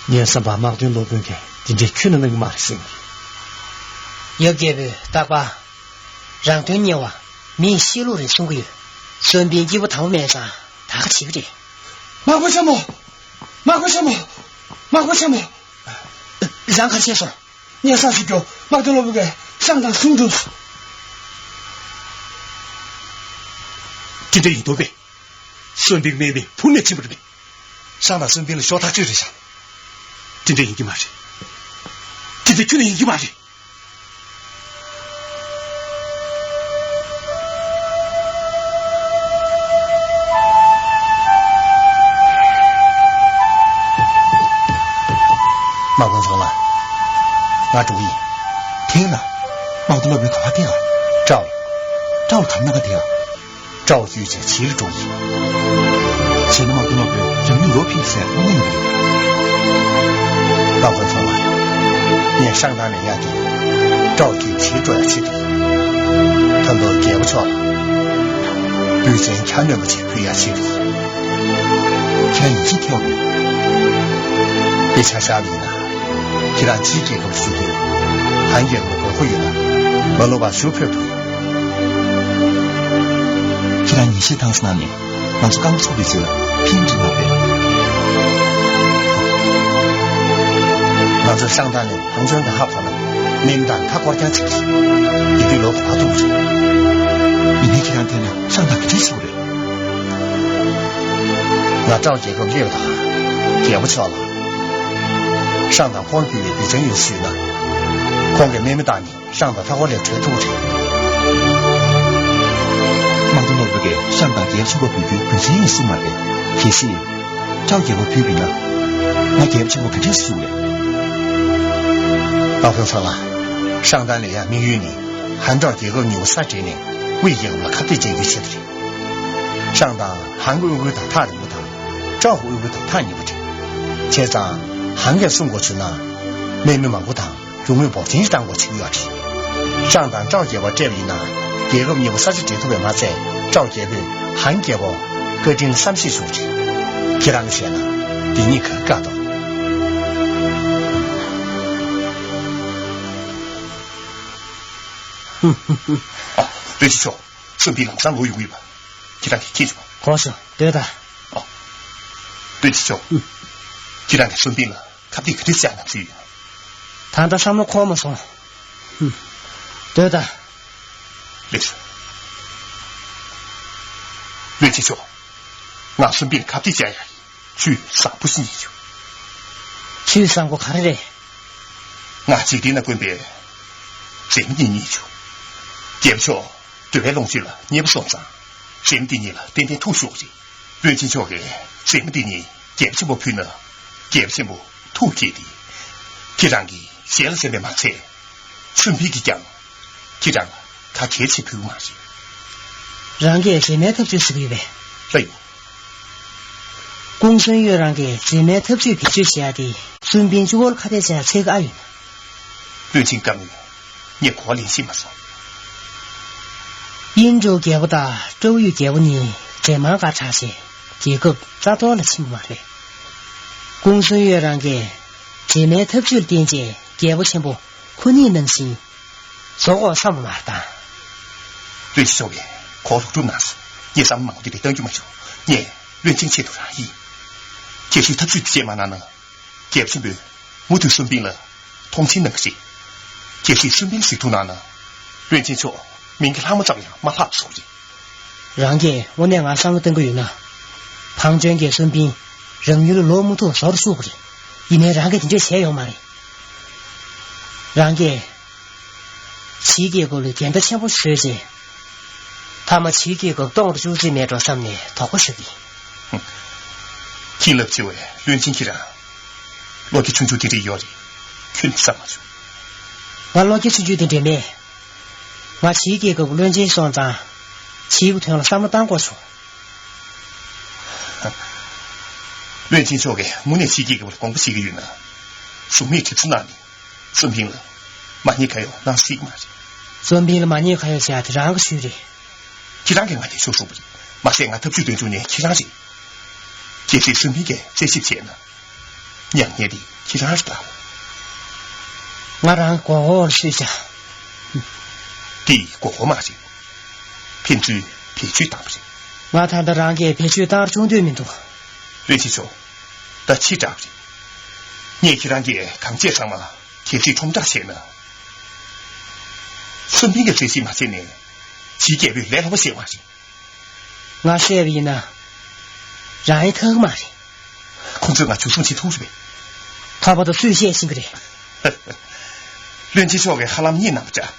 ངའི་བསམ་པར་དམག་དོན་སློབ་དཔོན་གྱིས་འདི་འདྲའི་ཁྱོན་ནས་གནང་གི་མ་རེད་བསམ་གྱི། ཡབ་རྒྱལ་པོས་རྟག་པར་རང་དོན་གཉེར་བ་མིའི་གཤིས་ལུགས་རེད་གསུང་གི་ཡོད། སུན་པིན་སྐྱིད་པོ་དང་པོ་མེད་ཙང་ད་ག་བྱེད་ཀྱི་རེད། དམག་དཔོན་ཆེན་མོ། དམག་དཔོན་ཆེན་མོ། དམག་དཔོན་ཆེན་མོ། རང་ག་རེ་བྱས་སོང་། ངས་བསམ་ཞིག་རྒྱོ། དམག་དོན་སློབ་དཔོན་གྱིས་ཧྲང་ཏང་བཟུང་བཅུག་སོང་། དེ་འདྲ་ཡིན་མདོག་པས། སུན་པིན་དམག་མི་འཕུར་ནས་ཕྱིན་པ་རེད་པས། ཧྲང་ཏང་སུན་པིན་ལ་ཤོག་ཐག་གཅོད་རེད་ཤག་དེ་འདྲ་ཡིན་གྱི་མ་རེད། དེ་འདྲ་ཁྱོན་ནས་ཡིན་གྱི་མ་རེད། དམག་དཔོན་ཚང་ལ། ང་འགྲོ་གི་ཡིན། ཐེངས་ལ། དམག་དོན་སློབ་དཔོན་ག་པར་བསྡད་ཨ། ཀྲའོ། ཀྲའོ་ག་ན་ག་བསྡད་ཨ། ཀྲའོ་བརྒྱུད་བྱས་བྱིས་ལ་འགྲོ་གི་ཡིན། བྱས་ན་དམག་དོན་སློབ་དཔོན་རང་ཉིད་ལོག་ཕེབས་ཟེར་གནང་ཡིན་པ་རེད། དམག་དཔོན་ཚང་ལ། ངས་ཧྲང་ཏང་ནས་ཡར་གྱི། ཀྲའོ་གིས་བྱིས་སྤྲོད་ཡ་ཆེད་དུ། ད་དུང་རྒྱལ་པོ་མཆོག་ལ། དུས་ཆེན་གྱ་ནོམ་པ་ཅིག་ཕུལ་ཡ་ཆེད་དུ། ཁྱེད་ཡིད་ཆེས་ཐེབས་མེད། དེ་ཆ་བཞག་པ་ཡིན་ན། ཁྱེད་རང་ཕྱིའི་རྒྱལ་ཁབ་ཞུགས་དུས། ཧན་རྒྱལ་ཁབ་དགོས་མཁོ་ཡོད་ན། མ་ལོག་པར་ཞུ་ཕེབས་ཐུབ། ཁྱེད་རང་ངེས་ཤེས་ཐང་སྣང་ནས། ང་ཚོ་རྐང་པ་ཚུགས་པའི་ཚུལ་ལ་ཕན་འདྲི་མ་དགོས། ང་ཚོ་ཤང་ཏང་ནས་ཧང་ཅོན་དང་ཧ་ཕོ་ལ་མེ་མི་དང་མཐའ་སྐོར་རྐྱང་བྱེད་ཀྱི། དེ་དུས་ལོ་ག་པར་ཐུག་རེད། ཡིན་ནའི་ཁྱེད་རང་ཐད་ན་ཤང་ཏང་ག་འདྲ་ཞིག་རེད། ང་ཀྲའོ་རྒྱལ་ཁབ་སླེབས་དང་། རྒྱལ་པོ་མཆོག་ལ། ཤང་ཏང་ཁོང་བརྒྱུད་པའི་རྒྱུ་མཚན་ཡོད་ཞུས་ན། ཁོང་གིས་མེ་མི་དང་ནི། ཤང་དང་མཐའ་འཁོར་ལས་གྲོལ་ཐུབ་རེད། དམག་དོན་སློབ་དཔོན་གྱིས་ཤང་དང་རྒྱལ་ཆེན་པོ་བོད་རྒྱུའི་རྒྱུ་མཚན་ཡང་གསུངས་མ་རེད། གལ་སྲིད། ཀྲའོ་རྒྱལ་པོ་བུད་པ་ཡིན་ན། ང་རྒྱལ་ཆེན་པོ་ག་འདྲས་བཞུགས་རེད། དམག་དཔོན་ཚང་ལ། ཤང་དང་ལ་ཡ་དམིགས་ཡུལ་ནི། ཧན་ཀྲའོ་རྒྱལ་ཁབ་གཉིས་པོ་ས་འབྲེལ་ནས་དབུས་རྒྱལ་ཁབ་ལ་ཁ་གཏད་བཅག་རྒྱུའི་ཆེད་དུ་རེད། ཤང་དང་ཧན་གྱི་དབུས་ཁུལ་དང་ཐག་རིང་པོ་དང་། ཀྲའོ་གི་དབུས་ཁུལ་དང་ཐག་ཉེ་པོ་རེད། བྱས་ཙང་ཧན་གྱིས་སྲུང་འགོ་ཚུགས་ན། དམག་མི་མང་པོ་དང་། རྒྱུ་དངོས་འབོར་ཆེན་ཞིག་བཏང་དགོས་ཆགས་ཀྱི་ཡོད་རེད། ཤང་དང་ཀྲའོ་རྒྱལ་པོ་སྤྲད་པ་ཡིན་ན། རྒྱལ་ཁབ་གཉིས་པོ་ས་ཆ་འབྲལ་ཐུབ་པས་མ་ཚད། ཀྲའོ་རྒྱལ་པོས་ཧན་རྒྱལ་པོ་བཀའ་དྲིན་བསམ་ཤེས་ཞུ་རེད། ཁྱེད་རང་གིས་བཤད་ན་འདི་གཉིས་ག་རེ་བཀག་འདུག་ཨ། བློན་ཆེན་མཆོག་སུན་པིན་ལམ་སང་ལོག་ཡོང་གི་ཡོད་པ། ཁྱེད་རང་གིས་མཁྱེན་བྱུང་། གོ་སོང་། སྡོད་དང་། ཨ། བློན་ཆེན་མཆོག་ཁྱེད་རང་གིས་སུན་པིན་ལ། ཁ་གཏད་ག་འདྲས་བཅག་གནང་རྩིས་ཡོད། ད་ལྟ་བསམ་བློ་འཁོར་མ་སོང་། ཧུམ། སྡོད་དང་། ལེགས་སོ། བློན་ཆེན་མཆོག་ང་སུན་པིན་ཁ་གཏད་བཅག་ཡ་ཡིན། ཆུད་ཟག་པོ་ཞིག་ཡིན་ཆོག་ཆུད་ཟག་པོ་ག་རེ་རེད། ང་འཇིག་རྟེན་ན་དཀོན་པའི་མཛེས་མ་གཉིས་རྙེད་བྱུང་། རྒྱལ་པོ་མཆོག་འགྲོ་བའི་ལོངས་སྤྱོད་ལ་མཉེས་པོ་སོང་ཙང་། མཛེས་མ་འདི་གཉིས་ལ་ཏན་ཏན་ཐུགས་ཞུགས་རེད། བློན་ཆེན་མཆོག་གིས་མཛེས་མ་འདི་གཉིས་རྒྱལ་པོ་ཆེན་པོ་ཕུལ་ན། རྒྱལ་པོ་ཆེན་པོ་ཐུགས་དགྱེས་ཏེ། ཁྱེད་རང་གི་ཞལ་ལ་གཟན་པས་མ་ཚད། སུན་པིན་གྱིས་ཀྱང་ཁྱེད་རང་ལ་ག་གལ་ཆེ་ཕུལ་གྱི་མ་རེད། རང་གིས་མཛེས་མའི་འཐབ་རྩོད་ཟེར་གྱི་ཡོད་པས། ལགས་ཡིན། ཀུང་སུན་ཡོད་རང་གིས་མཛེས་མའི་འཐབ་རྩོད་བེད་སྤྱོད་བྱེད་ཡ་དེ་སུན་པིན་གཅིག་པོར་ཁ་གཏད་བྱ་ཡ་འཚལ་གྱི་ཨ་ཡོད་ན། བློན་ཆེན་བཀའ་མོལ་ངས་གོ་བ་ལེན་ཤེས་མ་སོང་། དབྱིན་ཀྲོའུ་རྒྱལ་པོ་དང་ཀྲོའུ་ཡུས་རྒྱལ་པོ་གཉིས་མཛེས་མ་དགའ་དྲགས་བྱས་རྒྱལ་ཁབ་རྩ་གཏོར་ལ་ཕྱིན་པ་མ་རེད། ཀུང་སུན་ཡོད་རང་གིས་མཛེས་མའི་འཐབ་རྩོད་ལ་བརྟེན་བྱས་རྒྱལ་པོ་ཆེན་པོ་ཁོ་ནའི་ནང་བཞིན་བཟོ་དགོས་བསམ་པ་མ་རེད་ད། བློན་ཆེན་མཆོག་གིས་གོ་ལོག་སྒྲུབ་གནང་སོང་། ངས་བསམ་བློ་མང་པོ་དེ་འདྲ་གཏང་རྒྱུ་མ་བྱུང་། ངས་བློན་ཆེན་ཆེད་དུ་རང་ཡིན། ཁྱེད་ཚོས་འཐབ་རྩོད་དེ་བཅད་མ་གནང་ན། རྒྱལ་པོ་ཆེན་པོས་མུ་མཐུད་སུན་པིན་ལ་མཐོང་ཆེན་གནང་གི་རེད། གལ་སྲིད་སུན་པིན་གཟིགས་ཐུབ་གནང་ན། བློན་ཆེན་མཆོག་མིང་གི་ལྷག་མ་ཙམ་ཡང་མ་ལྷག་བཟོ་གི་རེད། རང་གིས་དངོས་གནས་ང་བསམ་བློ་གཏང་གི་ཡོད་ན། ཕང་ཅོན་གྱིས་སུན་པིན་ རང་ཡུལ་ལ་ལོག་མི་ཐུབ་བཟོ་རུ་བཅུག་པ་རེད། ཡིན་ནའི་རང་གིས་དེ་འདྲས་བྱས་ཡོད་མ་རེད། རང་གིས་ཕྱིའི་རྒྱལ་ཁབ་ལ་འགལ་ཟླ་ཆེན་པོ་བཟོས་རྗེས། མཐའ་མ་ཕྱིའི་རྒྱལ་ཁབ་སྟོང་དུ་བཅུག་རྩིས་མེད་འགྲོ་བསམ་ནས་དོགས་པ་ཟ་གི། ཁྱི་ལབ་ཆེ་བས་བློན་ཆེན་ཁྱེད་རང་། བློ་སྐྱེ་ཆུང་ཆུང་དེ་འདྲས་ཡོད་རེད། ཁྱོན་ནས་བསམ་མ་བྱུང་། ང་བློ་སྐྱེ་ཆུང་ཆུང་དེ་འདྲས་མེད། ང་ཕྱིའི་རྒྱལ་ཁབ་བློན་ཆེན་སོང་ཙང་། ཕྱིའི་གི་དོན་ལ་བསམ་བློ་བཏང་དགོས་བྱུང་། བློན་ཆེན་མཆོག་གིས་དངོས་གནས་ཕྱིའི་རྒྱལ་ཁབ་ལ་དགོངས་པ་བཞེས་ཀྱི་ཡོད་ན། གཞུང་མིས་གྲིབ་བསིལ་གནང་ནས་བཙུན་པིན་ལ་མ་ཉེས་ཁ་གཡོག་གནང་སྲིད་ཀྱི་མ་རེད། བཙུན་པིན་ལ་མ་ཉེས་ཁ་གཡོག་བྱས་དེ་རང་གི་ཆོས་རེད། ཁྱེད་རང་གིས་ང་ཉེས་ཆོག་གསུངས་པ་རེད། མ་ཟད་ང་ཐབས་ཇུས་འདོན་བཅུག་ནས་ཁྱེད་རང་རེད། གལ་སྲིད་བཙུན་པིན་གྱིས་རྩད་ཞིབ་བྱས་ན། མྱ་ངན་འདི་ཁྱེད་རང་རེད་ད། ང་རང་མགོ་སྐོར་སུས་བྱ། འདི་མགོ་སྐོར་མ་རེད། ཕན་ཚུན་བེད་སྤྱོད་བཏང་བ་རེད། ང་ད་ལྟ་རང་གིས་བེད་སྤྱོད་བཏང་བཅུག་འདོད་མི་འདུག་བློན་ཆེན་མཆོག་ད་ཕྱི་དྲགས་རེད། ངས་ཁྱེད་རང་གིས་གང་བྱས་ཚང་མ་གལ་སྲིད་ཁྲོམ་བསྒྲགས་བྱས་ན། བཙུན་པིན་གྱིས་རྩད་ཞིབ་མ་བྱས་ནས་ཕྱིའི་རྒྱལ་པོས་ལས་སླ་པོ་བྱེད་པ་རེད། ང་བསད་པ་ཡིན་ན་རང་ཡིན་ཐང་མ་རེད། ཁོང་ཚོས་ང་འཇུ་བཟུང་བྱེད་ཐུབ་རེད་པས། ཐོག་པ་དང་སུས་བཤད་ཤེས་ཀྱི་རེད། བློན་ཆེན་མཆོག་གིས་ཧ་ལམ་རྙེད་གནང་བ་འདྲ།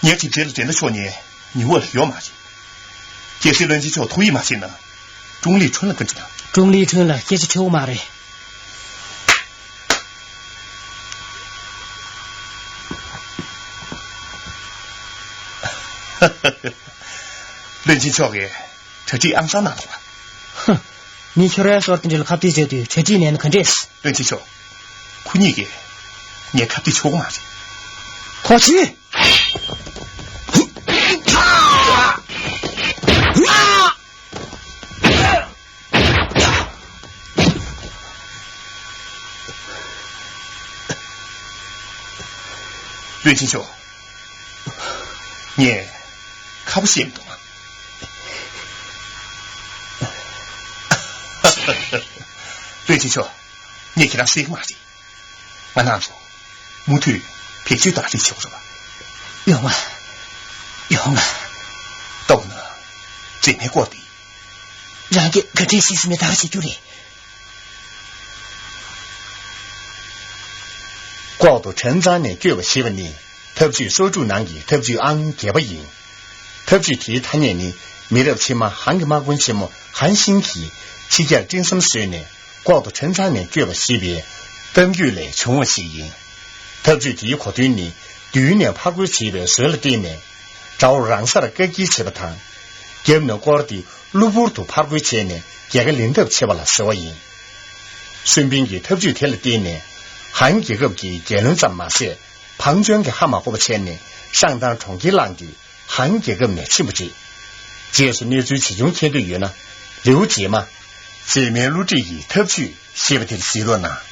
ངའི་གྲིབ་བསིལ་ལ་འགྲན་ཟླ་ཆོག་མཁན་ཉེ་བར་ཡོད་མ་རེད། གལ་སྲིད་བློན་ཆེན་མཆོག་ཐུགས་ཡིད་མ་ཆེས་ན། ཀྲུང་ལི་ཁྲུན་ལ་བཀའ་འདྲི་དང་། ཀྲུང་ལི་ཁྲུན་ལ་སྐད་ཆ་དྲི་དགོས་མ་རེད། བློན་ཆེན་མཆོག་གིས་གྲ་སྒྲིག་ཨང་གསར་གནང་འདུག་པ། ཧུམ། མི་ཁྱོད་རའི་སོར་དེ་འདྲ་ལ་ཁ་གཏད་བྱས་དུས་གྲ་སྒྲིག་མེད་ན་ག་འདྲས། བློན་ཆེན་མཆོག་ཁོ་གཉིས་ཀྱིས་ངའི་ཁ་གཏད་ཆོག་གི་མ་རེད། ཐོག་ཆེ། བློན་ཆེན་མཆོག་ངས་ཁ་པོ་བཤད་མི་འདུག་ཨ། བློན་ཆེན་མཆོག་ངས་ཁྱེད་རང་བསད་ཀྱི་མ་རེད། ང་རང་ཚོ་མུ་མཐུད་བེད་སྤྱོད་བཏང་རེས་བྱེད་དགོས་རེད་པ། ཡོང་ང་། ཡོང་ང་། ལྟ་བུ་ན། མཛེས་མའི་སྐོར་དེ། རང་གིས་ག་འདྲས་ཤེས་སུ་མེད་ད་བྱེད་རྒྱུ་རེད། ལྐོག་ཏུ་ཁྲོན་ཚང་ནས་བསྐྱོད་པ་ཞེས་པ་ནི་ཐབས་ཇུས་སོ་དྲུག་ནང་གི་ཐབས་ཇུས་ཨང་བརྒྱད་པ་ཡིན། ཐབས་ཇུས་དེའི་ཐ་སྙད་ནི་མི་རབས་ཕྱི་མ་ཧན་གྱི་དམག་དཔོན་ཆེན་མོ་ཧན་ཤིང་གིས་ཕྱི་རྒྱལ་སྤྲིན་ཟམ་བཟོས་ནས་ལྐོག་ཏུ་ཁྲོན་ཚང་ནས་བསྐྱོད་པ་ཞེས་པའི་གཏམ་རྒྱུད་ལས་བྱུང་བ་ཞིག་ཡིན། ཐབས་ཇུས་དེའི་གོ་དོན་ནི་མདུན་ནས་ཕར་རྒོལ་བྱེད་པའི་ཟོལ་ལ་བརྟེན་ནས་དགྲ་བོ་རང་སར་བཀག་སྐྱིལ་བྱེད་པ་དང་། རྒྱབ་ནས་སྐོར་ཏེ་གློ་བུར་དུ་ཕར་རྒོལ་བྱས་ནས་རྒྱལ་ཁ་ལེན་ཐབས་བྱེད་པ་ལ་ཟེར་བ་ཡིན། སུན་ཕིང་གི་ཐབས་ཇུས་དེ་ལ་བརྟེན་ནས་ཧན་རྒྱལ་ཁབ་ཀྱི་རྒྱལ་བློན་ཙམ་མ་ཟད་ཕང་ཅོན་གྱིས་ཧ་མ་གོ་བ་བྱས་ནས་ཤང་ཏང་གྲོང་ཁྱེར་བླངས་ཏེ་ཧན་རྒྱལ་ཁབ་ནས་ཕྱིན་པ་རེད། རྗེས་སུ་གནས་ཚུལ་ཇི་བྱུང་མཁྱེན་འདོད་ཡོད་ན་ལེའུ་རྗེས་མ། མཛེས་མའི་བསླུ་བྲིད་ཀྱི་ཐབས་ཇུས་ཞེས་པ་དེར་གཟིགས་རོགས་གནང་།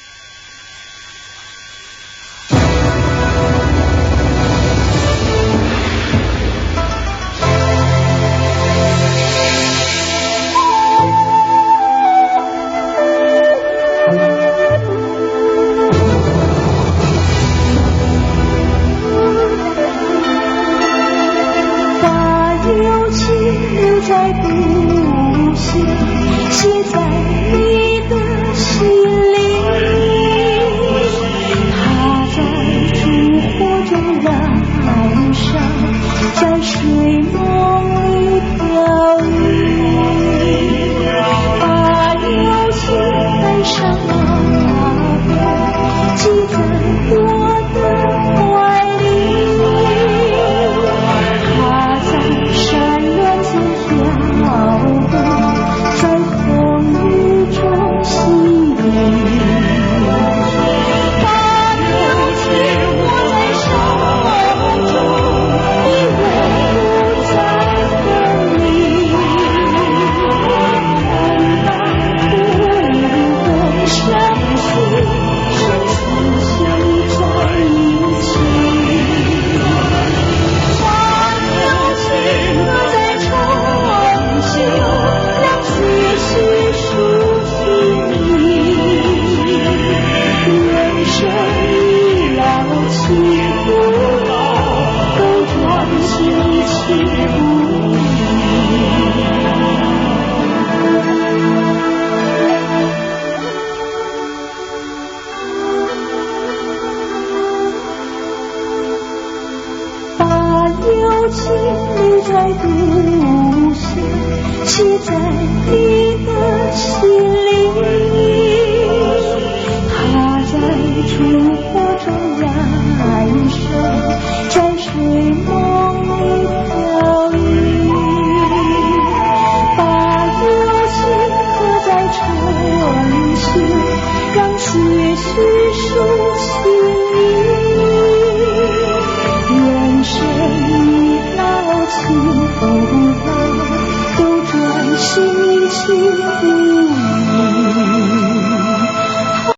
情留在故乡，却在你的心里。他在烛火中燃烧，在睡梦里飘零。把友情刻在春秋，让些许收起。愿生你老去。